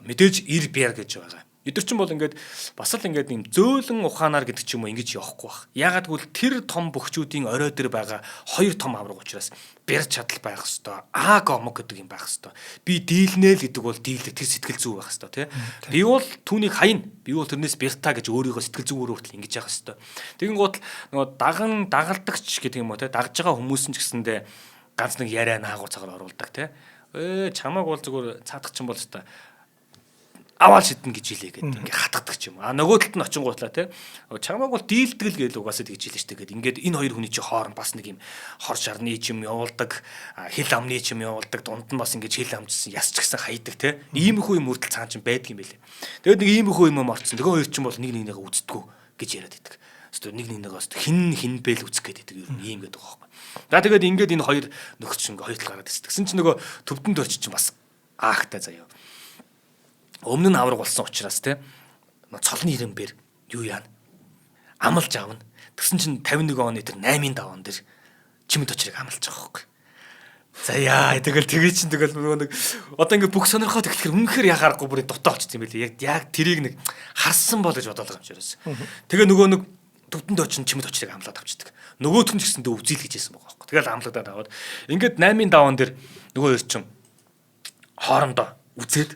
S2: мэдээж ир бяр гэж байгаа. Эдгэр чинь бол ингээд бас л ингээд юм зөөлөн ухаанаар гэдэг ч юм уу ингэж явахгүй бах. Яагаад гэвэл тэр том бөхчүүдийн орой дээр байгаа хоёр том авраг учраас бэр чадал байх хэвээр аг омог гэдэг юм байх хэвээр. Би дийлнэ л гэдэг бол дийлэх тэр сэтгэл зүй байх хэвээр тий. Би бол түүнийг хайна. Би бол тэрнээс бэрта гэж өөрийгөө сэтгэл зүйгээр хүртэл ингэж явах хэвээр. Тэгин гут нөгөө даган дагалдагч гэдэг юм уу тий. Дагж байгаа хүмүүс нь ч гэсэндээ ганц нэг яриа наагур цагаар оруулдаг тий. Чамааг бол зүгээр цаадах чинь бол хэвээр аваал шиднэ гэж хэлээ гэдэг ингээ хатгадаг ч юм. А нөгөө талд нь очингуутлаа те. Чамааг бол дийлдэг л гээл угаасаа тэгж хэлээ штэ гээд ингээд энэ хоёр хүний чи хооронд бас нэг юм хор шарны ч юм явуулдаг, хил амны ч юм явуулдаг, дунд нь бас ингээд хил амжсан яс ч гэсэн хайдаг те. Иймэрхүү юм үрдэл цаан ч байдаг юм байлээ. Тэгээд нэг иймэрхүү юм орцсон. Тэгээ хоёр ч юм бол нэг нэгнийгээ үздэггүй гэж яриад байдаг. Өстө нэг нэгнийгээ өстө хин хин бэл үзэх гээд байдаг юм ийм гэдэг байгаа байхгүй. За тэгээд ингээд энэ хоёр нөхч ингээ хоёр тал гараад ирсэн. Тэгсэн чинь нөгөө төвдөнд очиж чинь бас аахтай заяа. Өмнө нь авраг болсон учраас те цолны ирэмбэр юу яана амлж авна. Тэгсэн чинь 51 оны тэр 8-ын даваан дээр чимэд очрыг амлж байгаа байхгүй. За яа тэгэл тэгээ чинь тэгэл нөгөө нэг одоо ингээ бүх сонирхоод эхлэхээр үнэхээр яхаарахгүй бүр дутаа болчихсон юм билээ. Яг тэрийг нэг харсан бол гэж бодоолог юм шиг байсан. Тэгээ нөгөө нэг төвдөнд очин чимэд очрыг амлаад авчдаг. Нөгөөх нь ч гэсэндээ үзийл гэж хэлсэн байгаа байхгүй. Тэгэл амлагдаад аваад ингээд 8-ын даваан дээр нөгөө хоёр чинь хоорондоо үзээд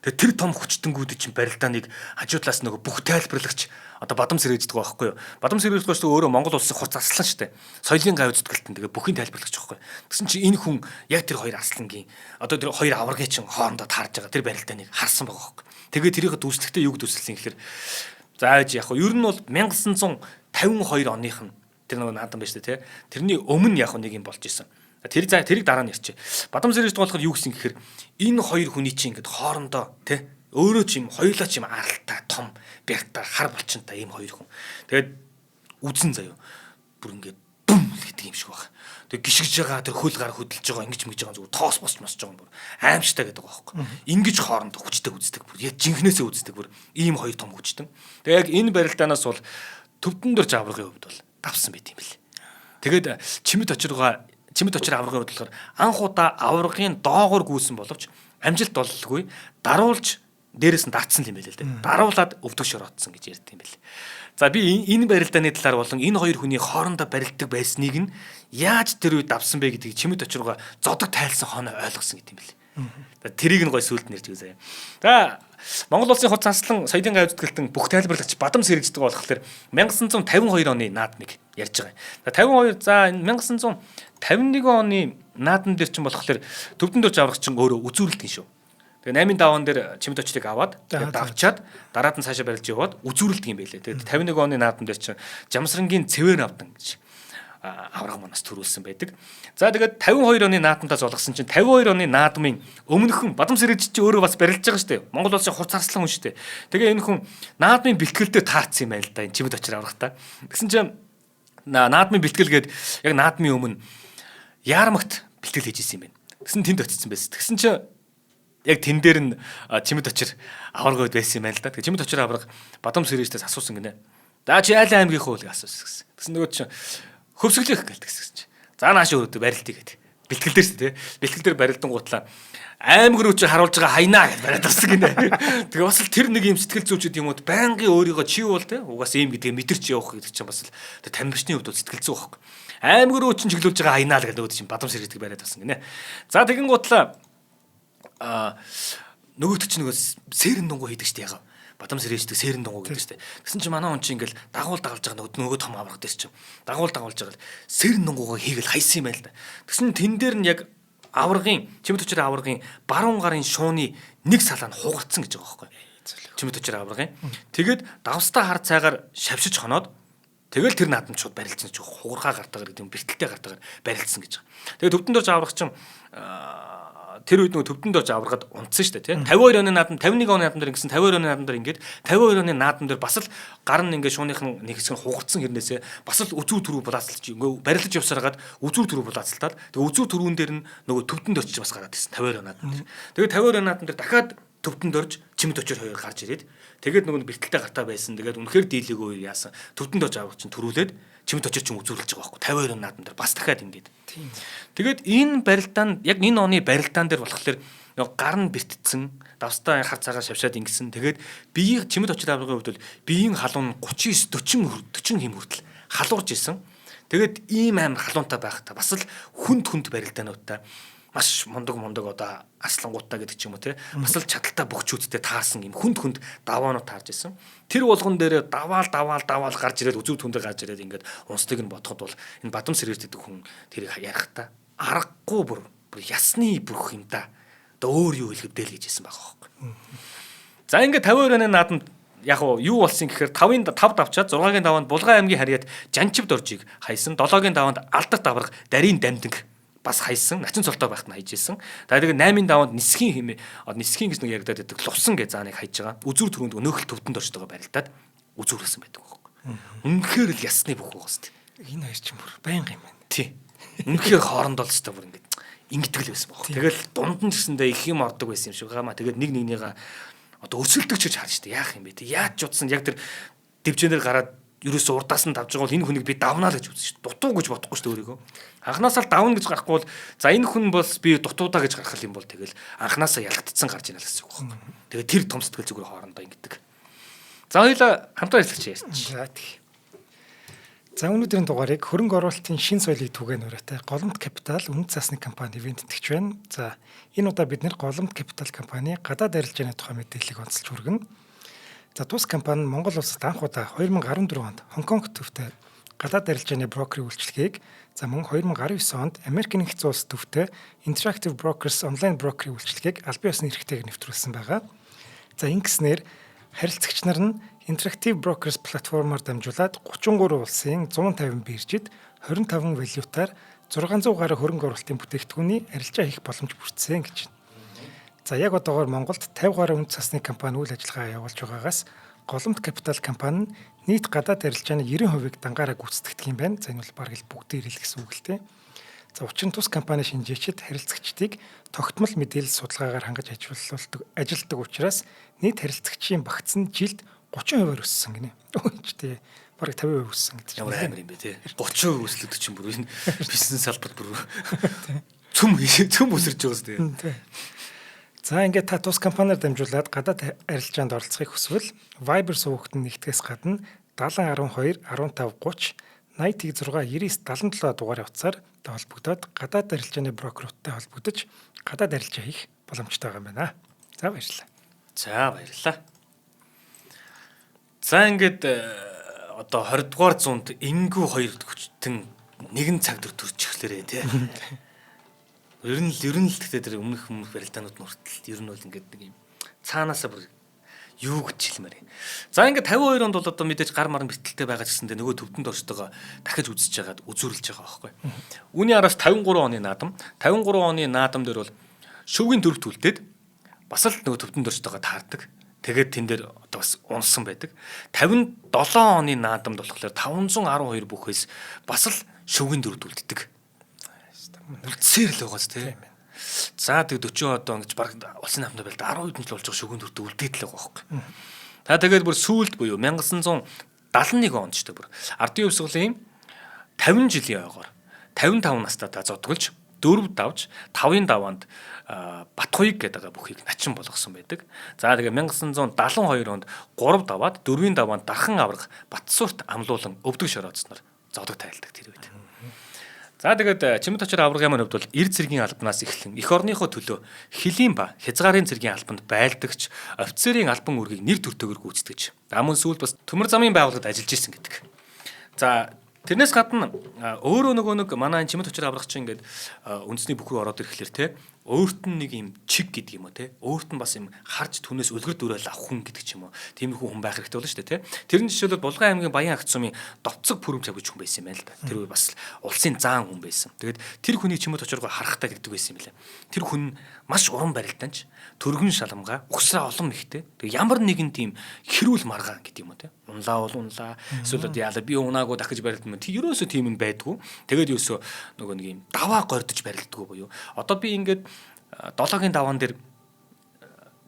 S2: тэгээ тэр том хүчтэнгүүд чинь барилдааныг хажуу талаас нөгөө бүх тайлбарлагч одоо Бадам сэргээждэг байхгүй юу? Бадам сэргээждэг шүү өөрөө Монгол улсын хурц аслан шүү дээ. Соёлын гай үзэтгэлтэн тэгээ бүхийн тайлбарлагч байхгүй. Тэгсэн чинь энэ хүн яг тэр хоёр аслангийн одоо тэр хоёр аваргын чинь хоорондоо таарж байгаа тэр барилдааныг харсан байгаа байхгүй. Тэгээ тэрийг дүрслэхдээ юу дүрслэсэн гэхээр зааж яг хөө ер нь бол 1952 оных нь тэр нөгөө наадам байна шүү дээ тий. Тэрний өмнө яг нэг юм болж исэн. Тэр за тэрийг дараа нь ярьчих. Бадам сэрэж болохоор юу гэсэн гэхээр энэ хоёр хүний чинь ингээд хоорондоо тий өөрөө ч юм хоёулаа ч юм аралтай том бярта хар булчинтай ийм хоёр хүн. Тэгээд үзэн заяо. Бүр ингээд бум гэдэг юм шиг баг. Тэгээд гიშгэж байгаа тэр хөл гар хөдөлж байгаа ингэж мэгж байгаа зүгээр тоос босч мосч байгаа юм бүр аимштай гэдэг байгаа байхгүй. Ингэж хоорондоо хүчтэй үздэг бүр яг жинхнээсээ үздэг бүр ийм хоёр том хүчтэн. Тэгээд яг энэ барилдаанаас бол төвдөн дөрж аврагын хувьд бол давсан байт юм бэл. Тэгээд чимэд очиргаа чимэд очир аврагын хувьд болохоор анх удаа аврагын доогоор гүйсэн боловч амжилт боллгүй даруулж дээрээс нь датсан юм байл л дээ. Даруулаад өвдөг шороотсон гэж ярьд юм бэл. За би энэ барилдааны талаар болон энэ хоёр хүний хоорондоо барилддаг байсныг нь яаж тэр үед давсан бэ гэдгийг чимэд очиргаа зодог тайлсан хоноо ойлгосон гэдэг юм бэл. За тэрийг нь гой сүлд нэрж үзье. За Монгол улсын хуц заслан соёлын гай үзэтгэлтэн бүх тайлбарлагч Бадам сэргэждэг болохоор 1952 оны наадмыг ярьж байгаа юм. За 52 за энэ 1951 оны наадам дээр чинь болохоор төвдөн дөрж аврагч чинь өөрөө үзүүрэлдэг шүү. Тэгээ 8-ын даваан дээр чимэд очрыг аваад тэгээд давчаад дараад нь цаашаа барилж яваад үзүүрэлдэг юм байлээ. Тэгээд 51 оны наадам дээр чинь Жамсрангийн цэвэр авдан гэж авраг манаас төрүүлсэн байдаг. За тэгээд 52 оны наадамдаа золгосон чинь 52 оны наадмын өмнөхөн Бадам сэрэж чи өөрөө бас барилж байгаа шүү дээ. Монгол улсын хурц арслан хүн шүү дээ. Тэгээ энэ хүн наадмын бэлтгэлдээ таарсан юм байна л да. Энэ чимэд очир аврах та. Тэгсэн чинь наадмын бэлтгэл гээд яг наадмын өмнө яармагт бэлтгэл хийж исэн юм байна. Тэгсэн тэнд очсон байсан. Тэгсэн чинь яг тэн дээр нь чимэд очир авраг үед байсан юм байна л да. Тэгээ чимэд очир авраг Бадам сэрээжтээс асуусан гинэ. За чи аль аймгийнхөө гэж асуусан гэсэн. Тэгсэн нөгөө чинь хөвсгөлөх гэлтгсэн чинь. За нааш өрөөдөө барилтыг гээд. Бэлтгэл дээр шүү дээ. Бэлтгэл дээр барилдангуутлаа аймаг руу чи харуулж байгаа хайнаа гэж бариад авсан гинэ. Тэгээ бас л тэр нэг юм сэтгэл зүйчүүд юм уу байнгын өөрийгөө чи бол те угаас ийм гэдгээ мэдэрч явах гэдэг чинь бас л тэр тамирчны хувьд бол сэтгэл зүй байхгүй. Аймаг руу чинь чиглүүлж байгаа хайнаа л гэдэг нөгөө чинь бадам сэргэдэг бариад авсан гинэ. За тэгэн гутлаа нөгөөт чинь нөгөө сэрэн дунгуй хийдэг шүү дээ ягаа. Бадам сэрээждэг сэрэн дунгуй гэдэг шүү дээ. Тэгсэн чинь манай хүн чинь ингээл дагуул дагалж байгаа нөгөө том авраг дээр чинь дагуул дагалж байгаа л сэрэн дунгуйгаа хийгээл хайсан юм байна л да. Тэгсэн тэн дээр нь яг аваргын чимэд төчөр аваргын баруун гарын шууны нэг салаа нь хугарцсан гэж байгаа байхгүй. Чимэд төчөр аваргын. Тэгээд давстаа хар цайгаар шавшиж хоноод тэгэл тэр наадам шууд барилцсан гэж хугархаа гартагаар гэдэг юм бэртэлтэй гартагаар барилцсан гэж байгаа. Тэгээд төвдөн дорж аврах чинь тэр үед нөгөө төвдөн дорж аваргад унтсан шүү дээ тий. 52 оны наадам 51 оны наадам дээр ингэсэн 52 оны наадам дээр ингээд 52 оны наадам дээр бас л гар нь ингээд шууных нь нэг хэсэг нь хугарцсан хэрнээсээ бас л үзүүр түрүү булаацалж ингээ барилж явсараад үзүүр түрүү булаацалтаад тэгээ үзүүр түрүүн дээр нь нөгөө төвдөн дорж бас гараад ирсэн 52 оны наадам дээр. Тэгээ 52 оны наадам дээр дахиад төвдөн дорж чимэд очир хоёр гарч ирээд тэгээд нөгөө бэртэлтэй гартаа байсан. Тэгээд үнэхээр дийлээгүй яасан. Төвдөн дорж авраг чинь төрүүлээд чимэд очир чинь үзүүрлэж байгаа байхгүй 52 оны наадам дээр бас дахиад ингээд.
S1: Тийм.
S2: Тэгээд энэ барилдаан яг энэ оны барилдаан дээр болохоор нөгөө гар нь бэртцэн давстаа хар цагаа шавшаад ингэсэн. Тэгээд биеийн чимэд очир аврагын хувьд бол биеийн халуун 39 40 40 хэм хүртэл халуурж исэн. Тэгээд ийм амар халуунтай байхдаа бас л хүнд хүнд барилдаануудтай маш мундаг одоо арслангуудтай гэдэг ч юм уу те бас л чадaltaа бөхчүүдтэй таарсан юм хүнд хүнд даваанууд таарж исэн. Тэр болгон дээр даваал гарч ирээд үзүүр түндэ гарч ирээд ингээд унстыг нь бодоход бол энэ бадам сэргэрт гэдэг хүн тэрийг ярихтаа аргагүй бүр ясны бүрх юм да. Одоо өөр юу хэлэвдэл гэж хэлсэн байгаа байхгүй. За ингээд 52 оны наадамд яг юу болсон гэхээр 5-ын 5 давчаад 6-гийн даваанд Булган аймгийн харьяат Жанчив доржийг хайсан, 7-гийн даваанд Алдарт авраг Дарийн дамдинг бас хайсан, начин цолтой байхад нь хайж исэн. За тэгээд 8-ын даваанд нисхийн хэмээ, нисхийн гэж нэг яригадаад байдаг лувсан гэж зааныг хайж байгаа. Үзүүр түрүүнд өнөөхөл төвдөнд орчтойгоо барилдаад үзүүрлсэн байдаг байхгүй. Үнэхээр л ясны бүх байгаа сте.
S1: Энэ хоёр чинь бүр байнга юм байна.
S2: Тий. Үнэхээр хоорондоо л өстой бүр ингэж ингэдэг л байсан баг. Тэгэл дунд нь гэсэндээ их юм ордог байсан юм шиг байгаа маа. Тэгээд нэг нэгнийгаа одоо өрсөлдөгч гэж харж штэ. Яах юм бэ те? Яаж ч утсан яг тэр дэвжээнээр гараад ерөөсөө урдаас нь давж байгаа бол энэ хүнийг би давнаа л гэж үзсэн шүү дээ. Дутуу гэж бодохгүй шүү дээ өөрийгөө. Анхнаасаа л давна гэж гарахгүй бол за энэ хүн бол би дутуудаа гэж гарах юм бол тэгэл анхнаасаа ялагдсан гарч ийнэ л гэсэн үг байхгүй. Тэгээд тэр том сэтгэл зүгээр хоорондоо ингэдэг. За хоёлаа хамтаа ажиллагч ярьчих.
S1: За тий. За өнөөдрийн дугаарыг хөрөнгө оруулалтын шин соёлыг түгээн уриатай Голомт Капитал үнэт цаасны компани ивент тэтгэж байна. За энэ удаа бид нэр Голомт Капитал компани гадаад арилжааны тухай мэдээллийг онцолж хүргэнэ. За тус компани нь Монгол улсад анх удаа 2014 онд Хонконг төвтэй гадаад арилжааны брокерийн үйлчилгээг, за мөн 2019 онд Америк нэгдсэн улс төвтэй Interactive Brokers онлайн брокерийн үйлчилгээг албан ёсны эрхтэйгээр нэвтрүүлсэн байгаа. За ингэснээр харилцагч нар нь Interactive Brokers платформоор дамжуулаад 33 улсын 150 биржид 25 валютаар 600 гаруй хөрөнгө оруулалтын бүтээгдэхүүний арилжаа хийх боломж бүрдсэн гэж байна. За яг одоогоор Монголд 50 гаруй үнэт цасны компани үйл ажиллагаа явуулж байгаагаас Голомт Капитал компани нь нийт гадаад арилжааны 90%-ийг дангаараа гүйцэтгэдэг юм байна. За энэ бол бараг л бүгдийг л гэсэн үг л дээ. За учир нь тус компани шинжээчид харилцагчдыг тогтмол мэдээлэл судалгаагаар хангаж ажилладаг учраас нийт харилцагчийн багц нь жилд 30%-аар өссөн гинэ. Өөч тий. Бараг 50% өссөн гэдэг чинь.
S2: Ямар амар юм бэ те. 30% өслөгдөг чинь бүр энэ бизнес салбарт бүр цөм өсөрж байгаа сте.
S1: Тий. За ингээд та тус компаниар дамжуулаад гадаад арилжаанд оролцохыг хүсвэл Viber сувагт нэгтгэхээс гадна 70 12 15 30 80 6 99 77 дугаарын утсаар холбогдоод гадаад арилжааны брокеруудтай холбогдож гадаад арилжаа хийх боломжтой байгаа юм байна. За баярлалаа.
S2: За баярлалаа. За ингээд одоо 20 дугаар зуунд ингүү хоёр хүчтэн нэгэн цаг төр төрчихлээрээ тий. Ер нь л гэхдээ тэр өмнөх өмнөх барилдаанууд нь хүртэл ер нь бол ингээд нэг юм цаанаасаа бүр юу гэж хэлмээр юм. За ингээд 52 онд бол одоо мэдээж гар маран бэртэлтэй байгаа ч гэсэндээ нөгөө төвдөнд орчтойгоо дахиж үзэж байгаад үзүүрлж байгаа байхгүй. Үүний араас 53 оны наадам, 53 оны наадам дээр бол шөвгийн төрөв түлдээд бас л нөгөө төвдөнд орчтойгоо таардаг. Тэгээд тэн дээр одоо бас унсан байдаг. 57 оны наадамд болохоор 512 бүхээс бас л шөвгийн төрөв түлддэг. Үлдсээр л байгаас тий. За тэг 40 одоо ингэж баг улсын наамд байл 10 хэдэн жил болж байгаа шүгэн төртөө үлдээд л байгаа байхгүй. За тэгээд бүр сүүлд буюу 1971 онд ч бүр ардын хувьсгалын 50 жилийн ойгоор 55 настай та зодголж 4 давж 5-ын даваанд Батхуйг гэдэг байгаа бүхийг начин болгосон байдаг. За тэгээ 1972 онд 3 даваад 4-ийн даваанд Дархан авраг Батсуурт амлуулан өвдөг шорооцсноор зодог тайлдаг тэр үед. За тэгээд Чимэд очир аврагын маань хувьд бол эр цэргийн албанаас эхлэн эх орныхоо төлөө хөлийн ба хязгаарын цэргийн албанд байлдагч офицерын албан үүргийг нэр төртөгөр гүйцэтгэж мөн сүүлд бас төмөр замын байгууллагад ажиллаж исэн гэдэг. За тэрнээс гадна өөрөө нөгөө нэг манай Чимэд очир аврагч ингээд үндэсний бүх рүү ороод ирэхлээр те өөрт нь нэг юм чиг гэдэг юм уу те өөрт нь бас юм харж түнээс үлгэр дуурайл авах хүн гэдэг ч юм уу тиймэрхүү хүн байх хэрэгтэй болно шүү дээ те. Тэр нь жишээлбэл Булган аймгийн Баян ах сумын Довцог Пүрэм цав гэж хүн байсан юм байна л да. Тэр үе бас улсын заан хүн байсан. Тэгээд тэр хүний Чимэд очиргоо харахтаа гэдэг байсан юм лээ. Тэр хүн маш уран барилдаанч, төргөн шаламгаа, угсраа олон мэхтэй. Тэгээд ямар нэгэн тийм хэрүүл маргаан гэдэг юм уу те. Унлаа бол унлаа. Эсвэл одоо яалаа би унаагүй дахиж барилдсан юм. Тэг ерөөсөө тийм юм байдгүй. Тэгээд ерөөсөө нөгөө нэг юм даваа гордож барилддаггүй буюу. Одоо би ингээд долоогийн даваан дээр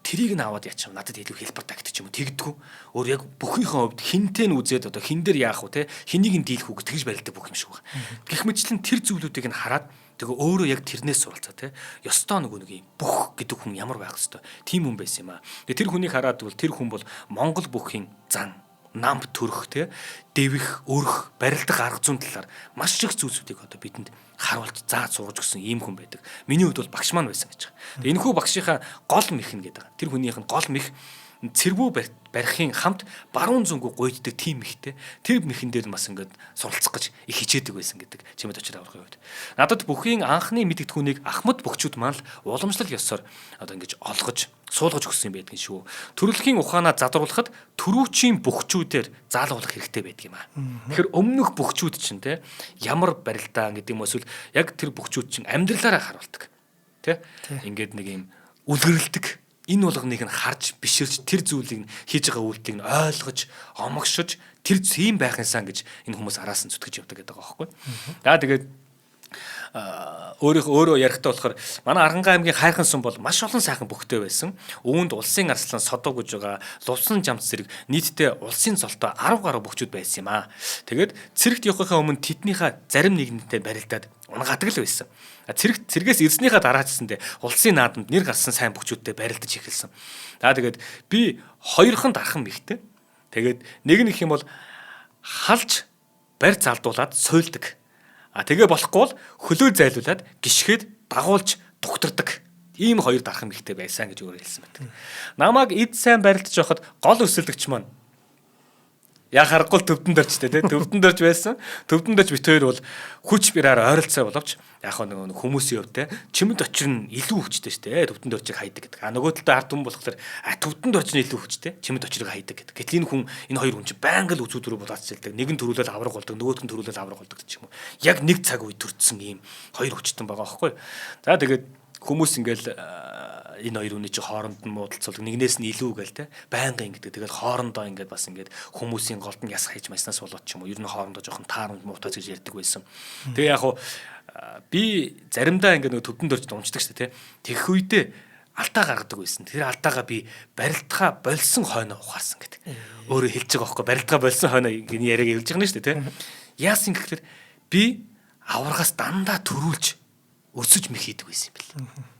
S2: тэрийг нь аваад яачих надад илүү хэлбэр тагт ч юм уу тэгдэггүй. Өөр яг бүхнийхээ хувьд хинтээ нь үзээд одоо хин дээр яах вэ те хэнийг нь дийлэх үү тэгж барилдаг бүх юм шиг байна. Гэх мэтлэн тэр зүйлүүдийг нь хараад тэгээ өөрөө яг тэрнээс суралцаа те. Ёстой нөгөө нэг юм бүх гэдэг хүн ямар байх хэвээр тийм хүн байсан юм аа. Тэгээ тэр хүнийг хараад бол тэр хүн бол Монгол бүхийн зан намп төрөх те дэвэх өрх барилдах арга зүйн талаар маш их зүйлсүүдийг одоо бидэнд харуулж зааж сургаж өгсөн ийм хүн байдаг. Миний хувьд бол багш маань байсан гэж байгаа. Тэгээ энэхүү багшийнхаа гол мэх нь гэдэг. Тэр хүнийх нь гол мэх цэрвүү барихын хамт баруун зөнгөө гуйддаг тийм мэхтэй. Тэр мэхэн дээр нь бас ингээд суралцах гэж их хичээдэг байсан гэдэг Чимэд очир аврагын хувьд. Надад бүхийн анхны мэдгэдэггүүнийг Ахмад бөхчүүд маань л уламжлал ёсоор одоо ингэж олгож суулгаж өгсөн юм байдгийн шүү. Төрөлхийн ухаанаа задруулахад төрүүчийн бөхчүүдээр заалгуулах хэрэгтэй байдаг юм аа. Тэгэхээр өмнөх бөхчүүд чинь те ямар барилдаа гэдэг юм эсвэл яг тэр бөхчүүд чинь амьдралаараа харуулдаг. Тэ? Ингээд нэг юм үлгэрлдэг. Энэ болгоныг нь харж биширч тэр зүйлийг нь хийж байгаа үйлдэлийг нь ойлгож омогшож тэр зэм байх юмсан гэж энэ хүмүүс араас нь зүтгэж явдаг гэдэг байгаа байхгүй. За тэгээд өөрөө ярихдаа болохоор манай Архангай аймгийн Хайрхан сүм бол маш олон сайхан бүхтэй байсан. Үүнд улсын арслан содоо гэж байгаа лувсан жамц зэрэг нийтдээ улсын золтой 10 гаруй бүхчүүд байсан юм аа. Тэгээд цэрэгт явахынхаа өмнө тэднийхээ зарим нэгнтэй барилдаад унгадаг л байсан. Цэргээс ирснийхээ дараа ч гэсэндээ улсын наадамд нэр гарсан сайн бүхчүүдтэй барилдаж эхэлсэн. За тэгээд би хоёрхан дархан мэхтэй. Тэгээд нэг нь их юм бол халж барь залдуулад суйлдаг. А тэгээ болохгүй бол хөлөө зайлуулад гიშгээд дагуулж дугтардаг. Ийм хоёр дархан мэхтэй байсан гэж өөрөө хэлсэн байдаг. Намайг эд сайн барилдаж байхад гол өсөлдөгч маань яг харахгүй төвдөн дөрчтэй тий төвдөн дөрч байсан. Төвдөн дөрч бит хоёр бол хүч бираар ойролцоо боловч яг нөгөө хүмүүсийн хувьд те Чимэд очир нь илүү хүчтэй шүү дээ. Төвдөн дөрчийг хайдаг гэдэг. А нөгөө талдаа ард түмэн болохоор төвдөн дөрч нь илүү хүчтэй. Чимэд очирыг хайдаг гэдэг. Гэтэл энэ хүн энэ хоёр хүн чинь байнга л үзүүдрүү булаацчилдаг. Нэг нь төрүүлэл авраг болдог, нөгөөх нь төрүүлэл авраг болдог гэх юм уу. Яг нэг цаг үе төрчихсөн ийм хоёр хүчтэн байгаа байхгүй. За тэгээд хүмүүс ингээл энэ хоёр хүний чи хооронд нь муудалцуулдаг. Нэгнээс нь илүү гээл те. Байнга ингэдэг. Тэгэл хоорондоо ингээд бас ингээд хүмүүсийн голд нь яс хайж майснаас болоод ч юм уу. Ер нь хоорондоо жоохон таарамж муутаач гэж ярьдаг байсан. Тэгээ яг хуу би заримдаа ингээд нөгөө төвдөн дөрж унцдаг шүү дээ те. Тэгэх үедээ алдаа гаргадаг байсан. Тэр алдаагаа би барилдахаа болсон хойноо ухаарсан гэдэг. Өөрөө хэлж байгаа байхгүй. Барилдахаа болсон хойноо энэ яриаг хэлж байгаа нь шүү дээ те. Яасан гэхэлэр би аваргаас дандаа төрүүлж өсөж мэх хийдэг байсан юм бэл.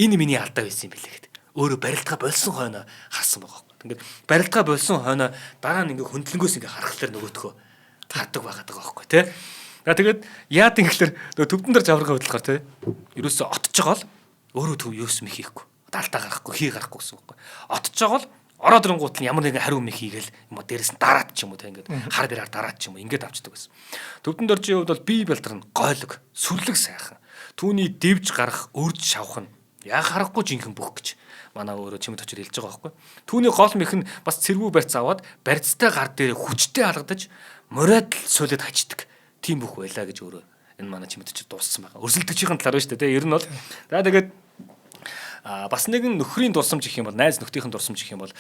S2: Энэ миний алдаа байсан юм билээ гэдэг. Өөрөө барилдгаа болсон хойноо харсан байгаа байхгүй. Ингээд барилдгаа болсон хойноо дараа нь ингээд хөндлөнгөөс ингээд харахлаар нөгөөтгөө хардаг байгаад байгаа байхгүй тий. За тэгээд яад ингэхлээр нөгөө төвдөн дээр жаврага хөдлөхөр тий. Ерөөсөө отж байгаа л өөрөө төв юус мэх хийхгүй. Алдаа гаргахгүй, хий гаргахгүй гэсэн үг байхгүй. Отж байгаа л ороод ирэнгуут нь ямар нэгэн хариу мэх хийгээл юм уу дээрэс нь дараад ч юм уу те ингээд хар бираар дараад ч юм уу ингээд авчдаг байсан. Төвдөн дөржийн хувьд бол бие балдар нь гойлог, сүрлэг сайхан. Түүний дэвж гарах, өрж шавх нь яг харахгүй жинхэнэ бүх гэж манай өөрөө Чимэд очир хэлж байгаа байхгүй. Түүний гол мэх нь бас цэрвүү барьц аваад барьцтай гар дээр хүчтэй алгадаж моройд л суулаад хачдаг. Тийм бүх байлаа гэж өөрөө энэ манай Чимэд очир дууссан байгаа. Өрсөлдөгчийн талаар байна шүү дээ те. Ер нь бол за тэгээд бас нэгэн нөхрийн дурсамж гэх юм бол найз нөхдийн дурсамж гэх юм бол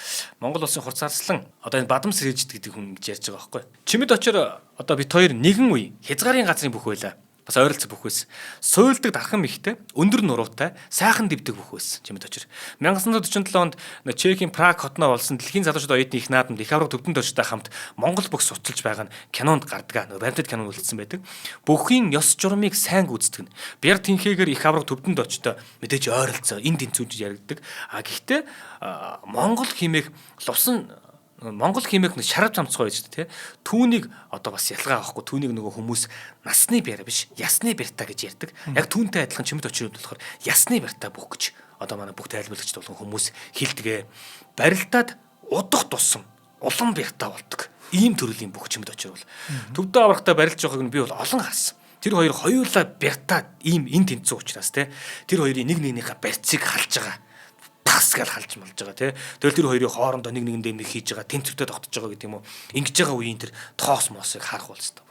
S2: Монгол улсын хурц арслан одоо энэ Бадам сэрэж гэдэг хүн ингэж ярьж байгаа байхгүй. Чимэд очир одоо бит хоёр нэгэн үе хязгаарын газрын бүх байлаа. Бас ойролцоо бүх байсан. Суйлдаг дархан михтэй, өндөр нуруутай, сайхан дэвдэг бүх байсан. Чимэд очир. 1947 онд Чехийн Праг хотноо болсон дэлхийн залуучууд оюутны их наадамд их авраг төвдөн дөржтэй хамт Монгол бүх судалж байгаа нь кинонд гардаг. Нөгөө баримтат кинонд үлдсэн байдаг. Бүхийн ёс журмыг сайн гүйцэтгэн. Бяр тэнхээгээр их авраг төвдөн дөржтэй мэдээж ойролцоо энд тэнцүүж яригддаг. А гэхдээ Монгол химээх лувсан Монгол химээх шарав замцгой байж тээ. Түүнийг одоо бас ялгаа авахгүй түүнийг нөгөө хүмүүс насны бяра биш, ясны бярта гэж ярьдаг. Яг түүнтэй адилхан чимэд очирод болохоор ясны бярта бүх гэж одоо манай бүх тайлбарлагч болгон хүмүүс хэлдэг. Барилдаад удах тусам улам бярта болдог. Ийм төрлийн бүх чимэд очирвол. Төвдөө аврахтаа барилж байгааг нь би бол олон харсан. Тэр хоёр хоёулаа бярта ийм эн тэнцүү учраас те. Тэр хоёрын нэг нэгнийхээ барьцыг халж байгаа тас гэж халж малж байгаа тий. Тэгэл тэр хоёрын хоорондоо нэг нэгэндээ нэг хийж байгаа, тэнцвэртэй тогтож байгаа гэдэг юм уу. Ингэж байгаа үеийн тэр тоос моосыг харах болстой.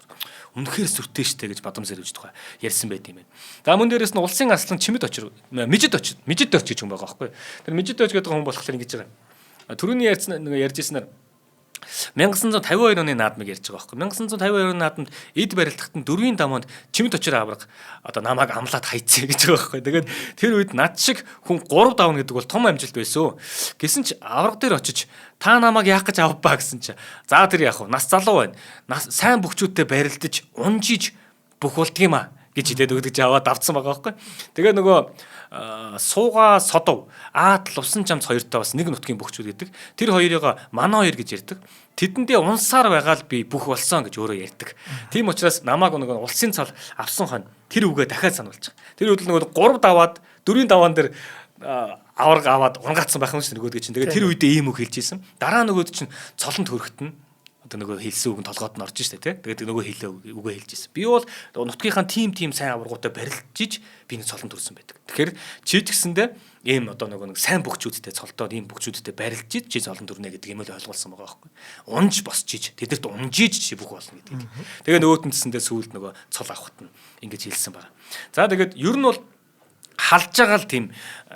S2: Үнэхээр сүртэй штэ гэж бадам зэрвж тухай ярьсан байт юм байна. За мөн дээрээс нь улсын аслан чимэд очир мижид очир мижид очиж гэж хүн байгаа байхгүй. Тэр мижид очиж гэдэг хүн болохоор ингэж байгаа. Түрүүний ярьсан нэг ярьж ирсэнээр 1952 оны наадмыг ярьж байгаа байхгүй. 1952 оны наадамд эд барилдахт нь дөрвийн дамуунд чимэд очир авраг одоо намайг амлаад хайцээ гэж байгаа байхгүй. Тэгээд тэр үед над шиг хүн 3 давна гэдэг бол том амжилт байсан. Гэсэн ч авраг дээр очиж та намайг яах гэж авбаа гэсэн чи. За тэр яах вэ? Нас залуу байна. Нас сайн бөхчүүдтэй барилдаж унжиж бүх болдгийм а гэж хэлээд өгдөг аваад давцсан байгаа байхгүй. Тэгээ нөгөө сууга содов аат лувсан чамц хоёртой бас нэг нутгийн бөхчүүд гэдэг. Тэр хоёрыг манай хоёр гэж ярьдаг. Тэдэндээ унсаар байгаа л би бүх болсон гэж өөрөө ярьдаг. Тийм учраас намайг нөгөө улсын цол авсан хон тэр үгээ дахиад сануулж байгаа. Тэр үед нөгөө 3 даваад 4-ийн даваан дээр аварга аваад унгаацсан байх юм шиг нөгөөдгөө чинь. Тэгээ тэр үедээ ийм үг хэлж исэн. Дараа нөгөөд чинь цолонд хөрөхтөн одоо нөгөө хэлсэн үг нь толгойд нь орж штэ тий. Тэгээд нөгөө хэлээ үгээ хэлж исэн. Би бол нутгийнхаа тим сайн аваргуудаа барилжиж би нэг цолонд төрсэн байдаг. Тэгэхээр чи ч гэсэндээ ийм одоо нөгөө нэг сайн бөхчүүдтэй цолдоод ийм бөхчүүдтэй барилжиж чи цолонд төрнө гэдэг юм л ойлгуулсан байгаа байхгүй. Унж босчиж тэдэрт унжиж чи бүх болно гэдгийг. Тэгээ нөгөөт нь гэсэндээ сүүлд нөгөө цол авахт нь ингэж хэлсэн байна. За тэгээд ер нь бол халж байгаа л тийм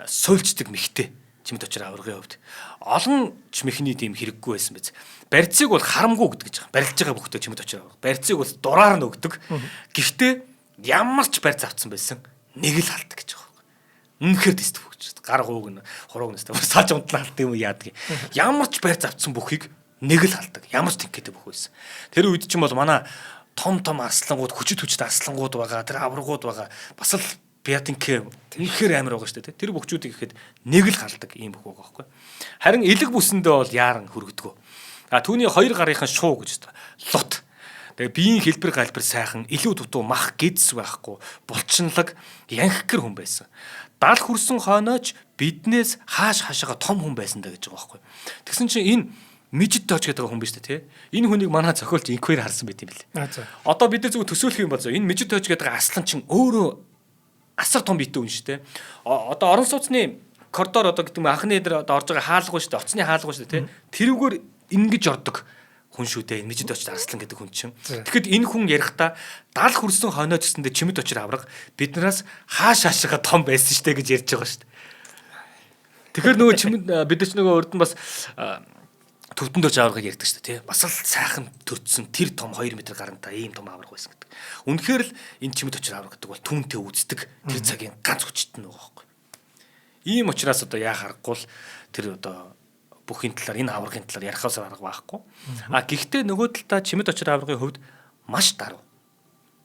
S2: суйлждаг мэхтэй чимэд очир аваргын хувьд олон ч мэхний тийм хэрэггүй байсан биз. Барьцыг бол харамгүй гэдэг гэж байгаа. Барилж байгаа бүхтэй чимэд очир аварга. Барьцыг бол дураар нь өгдөг. Гэхдээ ямар ч барьц авцсан байсан нэг л халдаг гэж байгаа. Үнэхээр тест өгч. Гар гууг нь хурууг нь тест. Саж унтлаа халдаг юм уу яадаг. Ямар ч барьц авцсан бүхийг нэг л халдаг. Ямар ч тэнхээтэй бүх байсан. Тэр үед чинь бол манай том том арслангууд, хүчит хүчит арслангууд байгаа, тэр аваргууд байгаа. Бас л Бятинкэ үнэхээр амар байгаа шүү дээ. Тэр бөхчүүдийг ихэд нэг л халдаг ийм бүх байгаа байхгүй. Харин элэг бүсэндээ бол яаран хөргөдгөө. А түүний хоёр гарынхан шуу гэж лут. Тэгээ биеийн хэлбэр галбир сайхан, илүү дутуу мах гидс байхгүй, булчинлаг, янхгэр хүн байсан. Дал хүрсэн хойнооч биднээс хааш хаашаага том хүн байсан даа гэж байгаа байхгүй. Тэгсэн чинь энэ Мижид дооч гэдэг хүн биш үү те. Энэ хүнийг манай зохиолч инквайр харсан байт юм бэл. Одоо бид нар зүгээр төсөөлөх юм бол энэ Мижид дооч гэдэг аслан чинь өөрөө асар том биетэй хүн шүү дээ. Одоо орон сууцны коридор одоо гэдэг юм анхны дээр одоо орж байгаа хаалга шүү дээ. Оцсны хаалга шүү дээ, тэ. Тэрүүгээр ингэж ордог хүн шүү дээ. Мижид очир арслан гэдэг хүн чинь. Тэгэхэд энэ хүн ярихдаа дал хүрсэн хойноо гэсэндээ чимэд очир авраг биднээс хааш хаашгаа том байсан шүү дээ гэж ярьж байгаа шүү дээ. Тэгэхээр нөгөө чимэд бид нар ч нөгөө урд нь бас төвдөн дөрж аваргыг ярьдаг шүү дээ, тий. Бас л сайхан төрдсөн тэр том 2 м гарантай ийм том аварга байсан гэдэг. Үнэхээр л энэ чимэд очир аварга гэдэг бол түүнтэй үздэг тэр цагийн ганц хүчит нь байгаа байхгүй. Ийм учраас одоо яа харахгүй л тэр одоо бүхийн талаар энэ аваргын талаар ярихаас арга байхгүй. А гэхдээ нөгөө талдаа чимэд очир аваргын хувьд маш даруй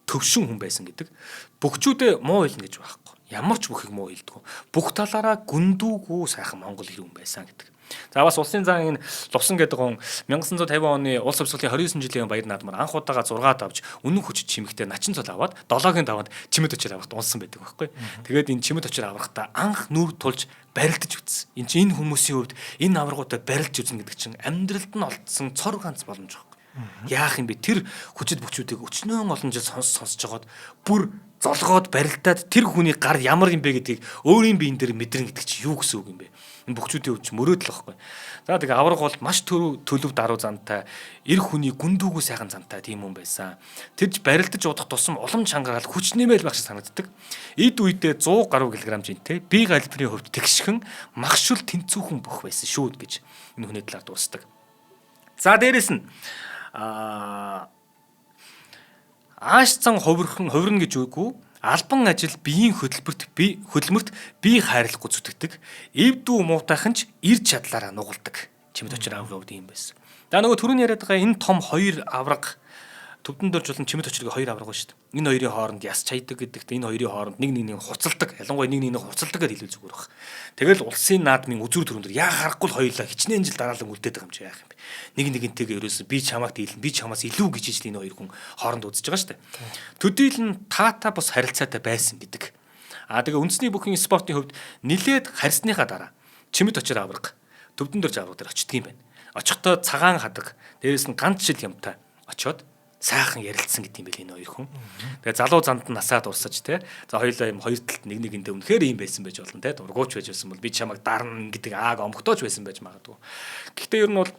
S2: төвшин хүн байсан гэдэг. Бөхчүүдээ муу хэлнэ гэж байхгүй. Ямар ч бүхийг муу хэлдэг. Бүх талаараа гүндүүгүй сайхан монгол хүн байсан гэдэг. За бас улсын зан энэ Лувсан гэдэг хүн 1950 оны улс хувьсгалын 29 жилийн баяр наадмаар анх удаага 6 давж үнэн хүчит чимэгтэй начин цол аваад 7-гийн даваад чимэд очир аврахт унсан байдаг байхгүй. Тэгээд энэ чимэд очир аврахтаа анх нүүр тулж барилдаж үзсэн. Энэ чинь энэ хүмүүсийн хувьд энэ аваргуудаа барилж үзнэ гэдэг чинь амьдралд нь олдсон цор ганц боломж байхгүй. Яах юм бэ? Тэр хүчит бүчүүдийг өчнөөн олон жил сонсож жагаад бүр золгоод барилдаад тэр хүний гар ямар юм бэ гэдгийг өөрийн биен дээр мэдэрнэ гэдэг чинь юу гэсэн үг юм бэ? Энэ бөхчүүдийн хувьд ч мөрөөдөл байхгүй. За тэгээ аварга бол маш төлөв даруй зантай, эр хүний гүндүүгүй сайхан зантай тийм хүн байсан. Тэрж барилдаж удах тусам улам чангараал хүч нэмэл байх шиг санагддаг. Эд үедээ 100 гаруй килограмм жинтэй, бие галбирын хувьд тэгшхэн магшул тэнцүүхэн бөх байсан шүү гэж энэ хүний талаар дуустдаг. За дээрэс нь Ааш зан хувирхан хувирна гэж үгүй. Албан ажил биеийн хөдөлмөрт бие хайрлахгүй зүтгэдэг. Эв дүү муутайхан ч ир чадлаараа нугалдаг. Чимэд очир аврагын хувьд ийм байсан. За нөгөө түрүүний яриад байгаа энэ том хоёр авраг Төвдөн дөрж болон Чимэд очиргийн хоёр авраг байна шүү дээ. Энэ хоёрын хооронд яс чайдаг гэдэгт энэ хоёрын хооронд нэг нэгнийг хуцалдаг. Ялангуяа нэг нэгнийг хуцалдаг гэдээ хэлвэл зүгээр баг. Тэгэл улсын наадмын үзүүр төрөн дээр яа харахгүй л хоёулаа хичнээн жил дараалан үлдээд байгаа юм чи яах юм бэ? Нэг нэгнтэйгээ ерөөсөө би чамайг дийлэн би чамаас илүү гэж ижил энэ хоёр хүн хооронд үзэж байгаа шүү дээ. Төдийл нь таатай бус харилцаатай байсан гэдэг. Аа тэгээ үндэсний бүхэн спортын хувьд нилээд харьсныхаа дараа Чимэд очир авраг Төвдөн дөрж авраг дээр очдөг юм байна. Очихдоо цагаан хадаг дээрээс нь ганц жил юмтай очоод сайхан ярилцсан гэдэг юм байл энэ хоёр хүн. Тэгээ залуу занд нь насаа дурсаж те. За хоёулаа юм хоёр талд нэг нэгэндээ үнэхээр юм байсан байж болно те. Дургууч байж байсан бол би чамайг дарна гэдэг ааг омгтооч байсан байж магадгүй. Гэхдээ ер нь бол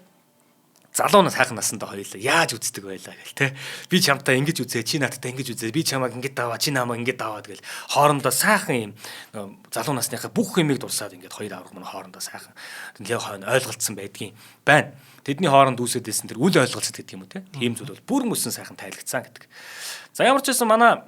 S2: залуу нас сайхан насандаа хоёулаа яаж үздэг байлаа гэл те. Би чамтай ингэж үзээ, чи надтай ингэж үзээ, би чамайг ингэж даваа, чи намайг ингэж даваад гэл хоорондоо сайхан юм залуу насныхаа бүх юмыг дурсаад ингээд хоёр авраг мань хоорондоо сайхан нэлээ хойно ойлголцсон байдгийн байна. Тэдний хооронд үүсээд байсан тэр үл ойлголцол гэдэг юм уу те. Тийм зүйл бол бүр мөсөн сайхан тайлгдсан гэдэг. За ямар ч байсан манай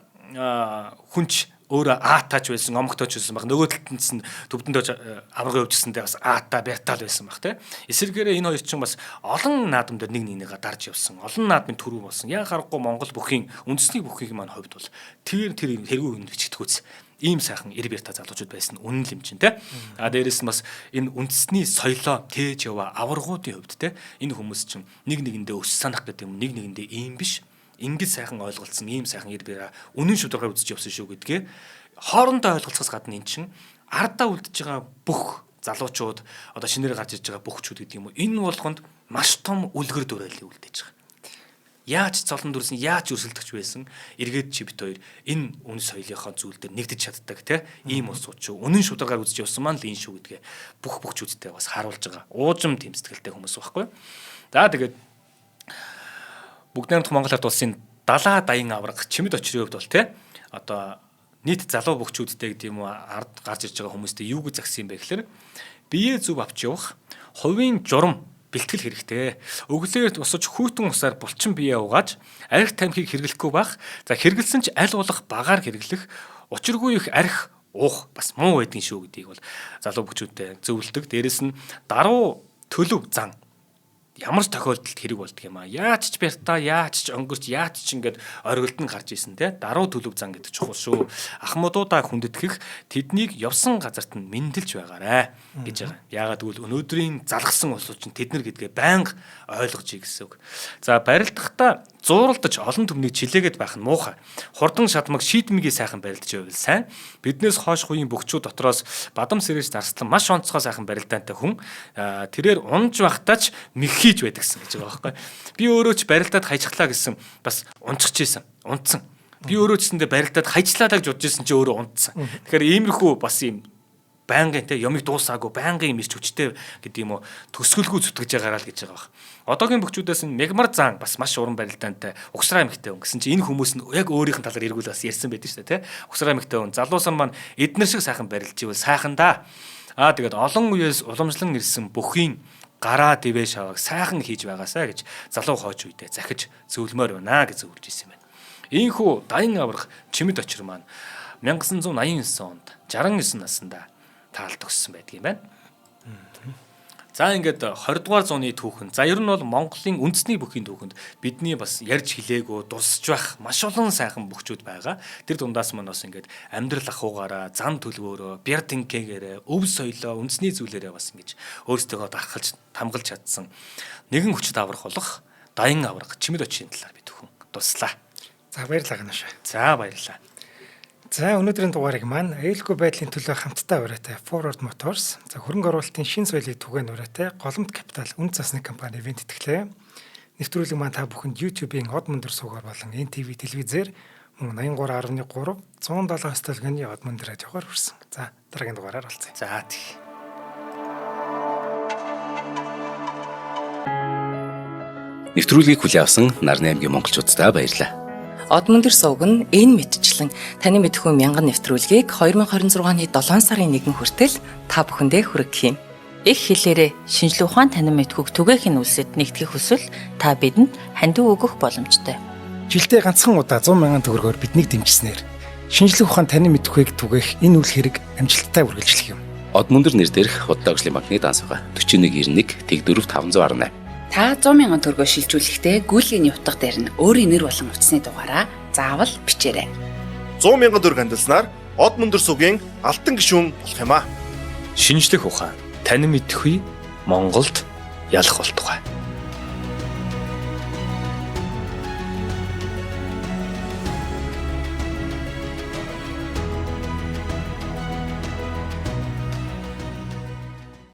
S2: хүнч өөрөө аатаач байсан, омогтооч байсан баг. Нөгөө талд нь төвдөндөө аврагын өвчсөндөө бас аатаа, бертал байсан баг те. Эсвэргээрээ энэ хоёр чинь бас олон наадам дээр нэг нэгнийгээ дарж явсан. Олон наадмын төрөв болсон. Яа харахгүй Монгол бүхийн үндэсний бүхийг маань хувьд бол тэр тэргүй хүнд бичигдэхүүц ийм сайхан эр бэрта залуучууд байсан үнэн л юм чинь те. А дээрэс нь бас энэ үндэсний соёлоо тээж яваа аваргуудын хувьд те энэ хүмүүс чинь нэг нэгэндээ өс санах гэдэг юм нэг нэгэндээ ийм биш. Ингэж сайхан ойлголцсон ийм сайхан эр бэраа үнэн шударгаар үзэж явсан шүү гэдгээ хоорондоо ойлголцохоос гадна эн чинь ардаа үлдэж байгаа бүх залуучууд одоо шинээр гарч ирж байгаа бөхчүүд гэдэг юм уу энэ болгонд маш том үлгэр дуурайлыг үлдээж байгаа. Яаж золон дүрсэн яаж өрсөлдөгч байсан эргээд чи бит хоёр энэ үнэ соёлынхоо зүйл дээр нэгдэж чаддаг те ийм улсууд шүү үнэн шударгаар үзэж явсан маань л энэ шүү гэдгээ бүх бөхчүүдтэй бас харуулж байгаа. Уужим тэм сэтгэлтэй хүмүүс байхгүй. За тэгээд бүгд найрамдах Монгол ард улсын далаа даян авраг Чимэд очрын хувьд бол те одоо нийт залуу бөхчүүдтэй гэдэг юм уу ард гарч ирж байгаа хүмүүстэй юу гэж загсан юм бэ гэхээр бие зөв авч явах хувийн журам бэлтгэл хэрэгтэй. Өглөөр босож хүйтэн усаар булчин бие угааж арх тамхиг хэрэглэхгүй байх. За хэрэглэсэн ч аль болох багаар хэрэглэх. Учиргүй их арх уух бас муу байдгийн шүү гэдгийг бол залуу бөхчүүдтэй зөвлөдөг. Дээрэс нь даруй төлөв зан ямар ч тохиолдолд хэрэг болдго юм а. Яаж ч бяртаа, яаж ч онгорч, яаж ч ингээд оргилд нь гарч исэн те. Даруй төлөв зан гэдэг чухал шүү. Ахмадуудаа хүндэтгэх тэднийг явсан газарт нь мэндэлж байгаарэ гэж байгаа. Яагаад гэвэл өнөөдрийн залгасан улсууд чинь тэд нар гэдгээ байнга ойлгож ий гэсэн үг. За барилдахдаа зууралдаж олон түмнийг чилээгээд байх нь муухай. Хурдан шадмаг шийдмэгийг сайхан барилдаж байвал сайн. Биднээс хойш хуйн бөхчүүд дотроос бадам сэрэж зарслан маш онцгой сайхан барилдаантай хүн тэрээр унж байхдаа ч мэххийж байдагсан гэж байгаа байхгүй. Би өөрөө ч барилдаад хайчихлаа гэсэн бас унцчих байсан. Унтсан. Би өөрөө ч гэсэндээ барилдаад хайчлаа гэж бодож исэн чи өөрөө унтсан. Тэгэхээр иймэрхүү бас ийм байнгын те юмыг дуусаагүй байнгын юм ирч хүчтэй гэдэг юм уу төсгөлгүй зүтгэж байгаараа л гэж байгаа баг. Одоогийн бөхчүүдээс нь мегмар зан бас маш уран барилдаантай угсраа эмхтэй хүн гэсэн чи энэ хүмүүс нь яг өөрийнх нь талаар эргүүл бас ярьсан байдаг шүү дээ те. Угсраа эмхтэй хүн залуусан маань эднэр шиг сайхан барилж ивэл сайхан да. Аа тэгээд олон үеэс уламжлан ирсэн бүхийн гараа дэвээ шаваг сайхан хийж байгаасаа гэж залуу хойч үедээ захиж зөвлөмөр байна гэж зөвлөж ирсэн юм байна. Ийхүү даян аврах Чимэд очир маань 1989 онд 69 наснда таалд өгсөн байдаг юм байна. За ингээд 20 дугаар зууны түүхэн. За ер нь бол Монголын үндэсний бүхийн түүхэнд бидний бас ярьж хэлээгөө дурсаж байх маш олон сайхан бөхчүүд байгаа. Тэр дундаас мань бас ингээд амьдрал ахуйгаараа, зан төлөвөөрөө, бяр тэнкэгээрээ, өв соёлоо, үндэсний зүйлээрээ бас ингэж өөрсдийгөө дархалж, тамгалж чадсан нэгэн хүчит аврах болох даян аврах Чимэд очийн талаар би түүхэн дурслаа.
S1: За баярлалаа ганаш.
S2: За баярлалаа.
S1: За өнөөдрийн дугаарыг маань аюулгүй байдлын төлөө хамтдаа ураатай Forward Motors, за хөрөнгө оруулалтын шин соёлыг түгээн ураатай Голомт Capital үнэ цасны компани ивент тэтгэлээ. Нэвтрүүлэг маань та бүхэнд YouTube-ийн од мөндөр суугаар болон NTV телевизээр мөн 83.3 107 столгоны од мөндөр радиогоор хүрсэн. За дараагийн дугаараар уулзъя.
S2: За тэгье.
S3: Нэвтрүүлгийг хүлээн авсан Нарны аймгийн монголчууддаа баярлалаа.
S4: Од мөндөр сувг нь энэ мэтчлэн таны мэдхүү мянган нэвтрүүлгийг 2026 оны 7 сарын 1 хүртэл та бүхэндээ хүргэх юм.
S5: Их хэлээрээ шинжлэх ухаан танин мэдхүйг түгээх нь үлсэд нэгтгэх хүсвэл та бидэнд хандив өгөх боломжтой.
S1: Жилдээ ганцхан удаа 100 мянган төгрөгөөр биднийг дэмжснээр шинжлэх ухаан таны мэдэхүйг түгээх энэ үйл хэрэг амжилттай үргэлжлэх юм.
S3: Од мөндөр нэр дээрх Худалдаа хөгжлийн банкны данс байгаа. 4191 тэгдөрөв 518.
S6: Та 100 мянган төгрөгөө шилжүүлэхдээ гүйлгээний утга дээр нь өөрийн нэр болон утасны дугаараа заавал бичээрэй.
S7: 100 мянган төгрөг хандилснаар од мөндөр сугийн алтан гишүүн болох юм аа.
S2: Шинжлэх ухаан танин мэдэхүй Монголд ялах болтугай.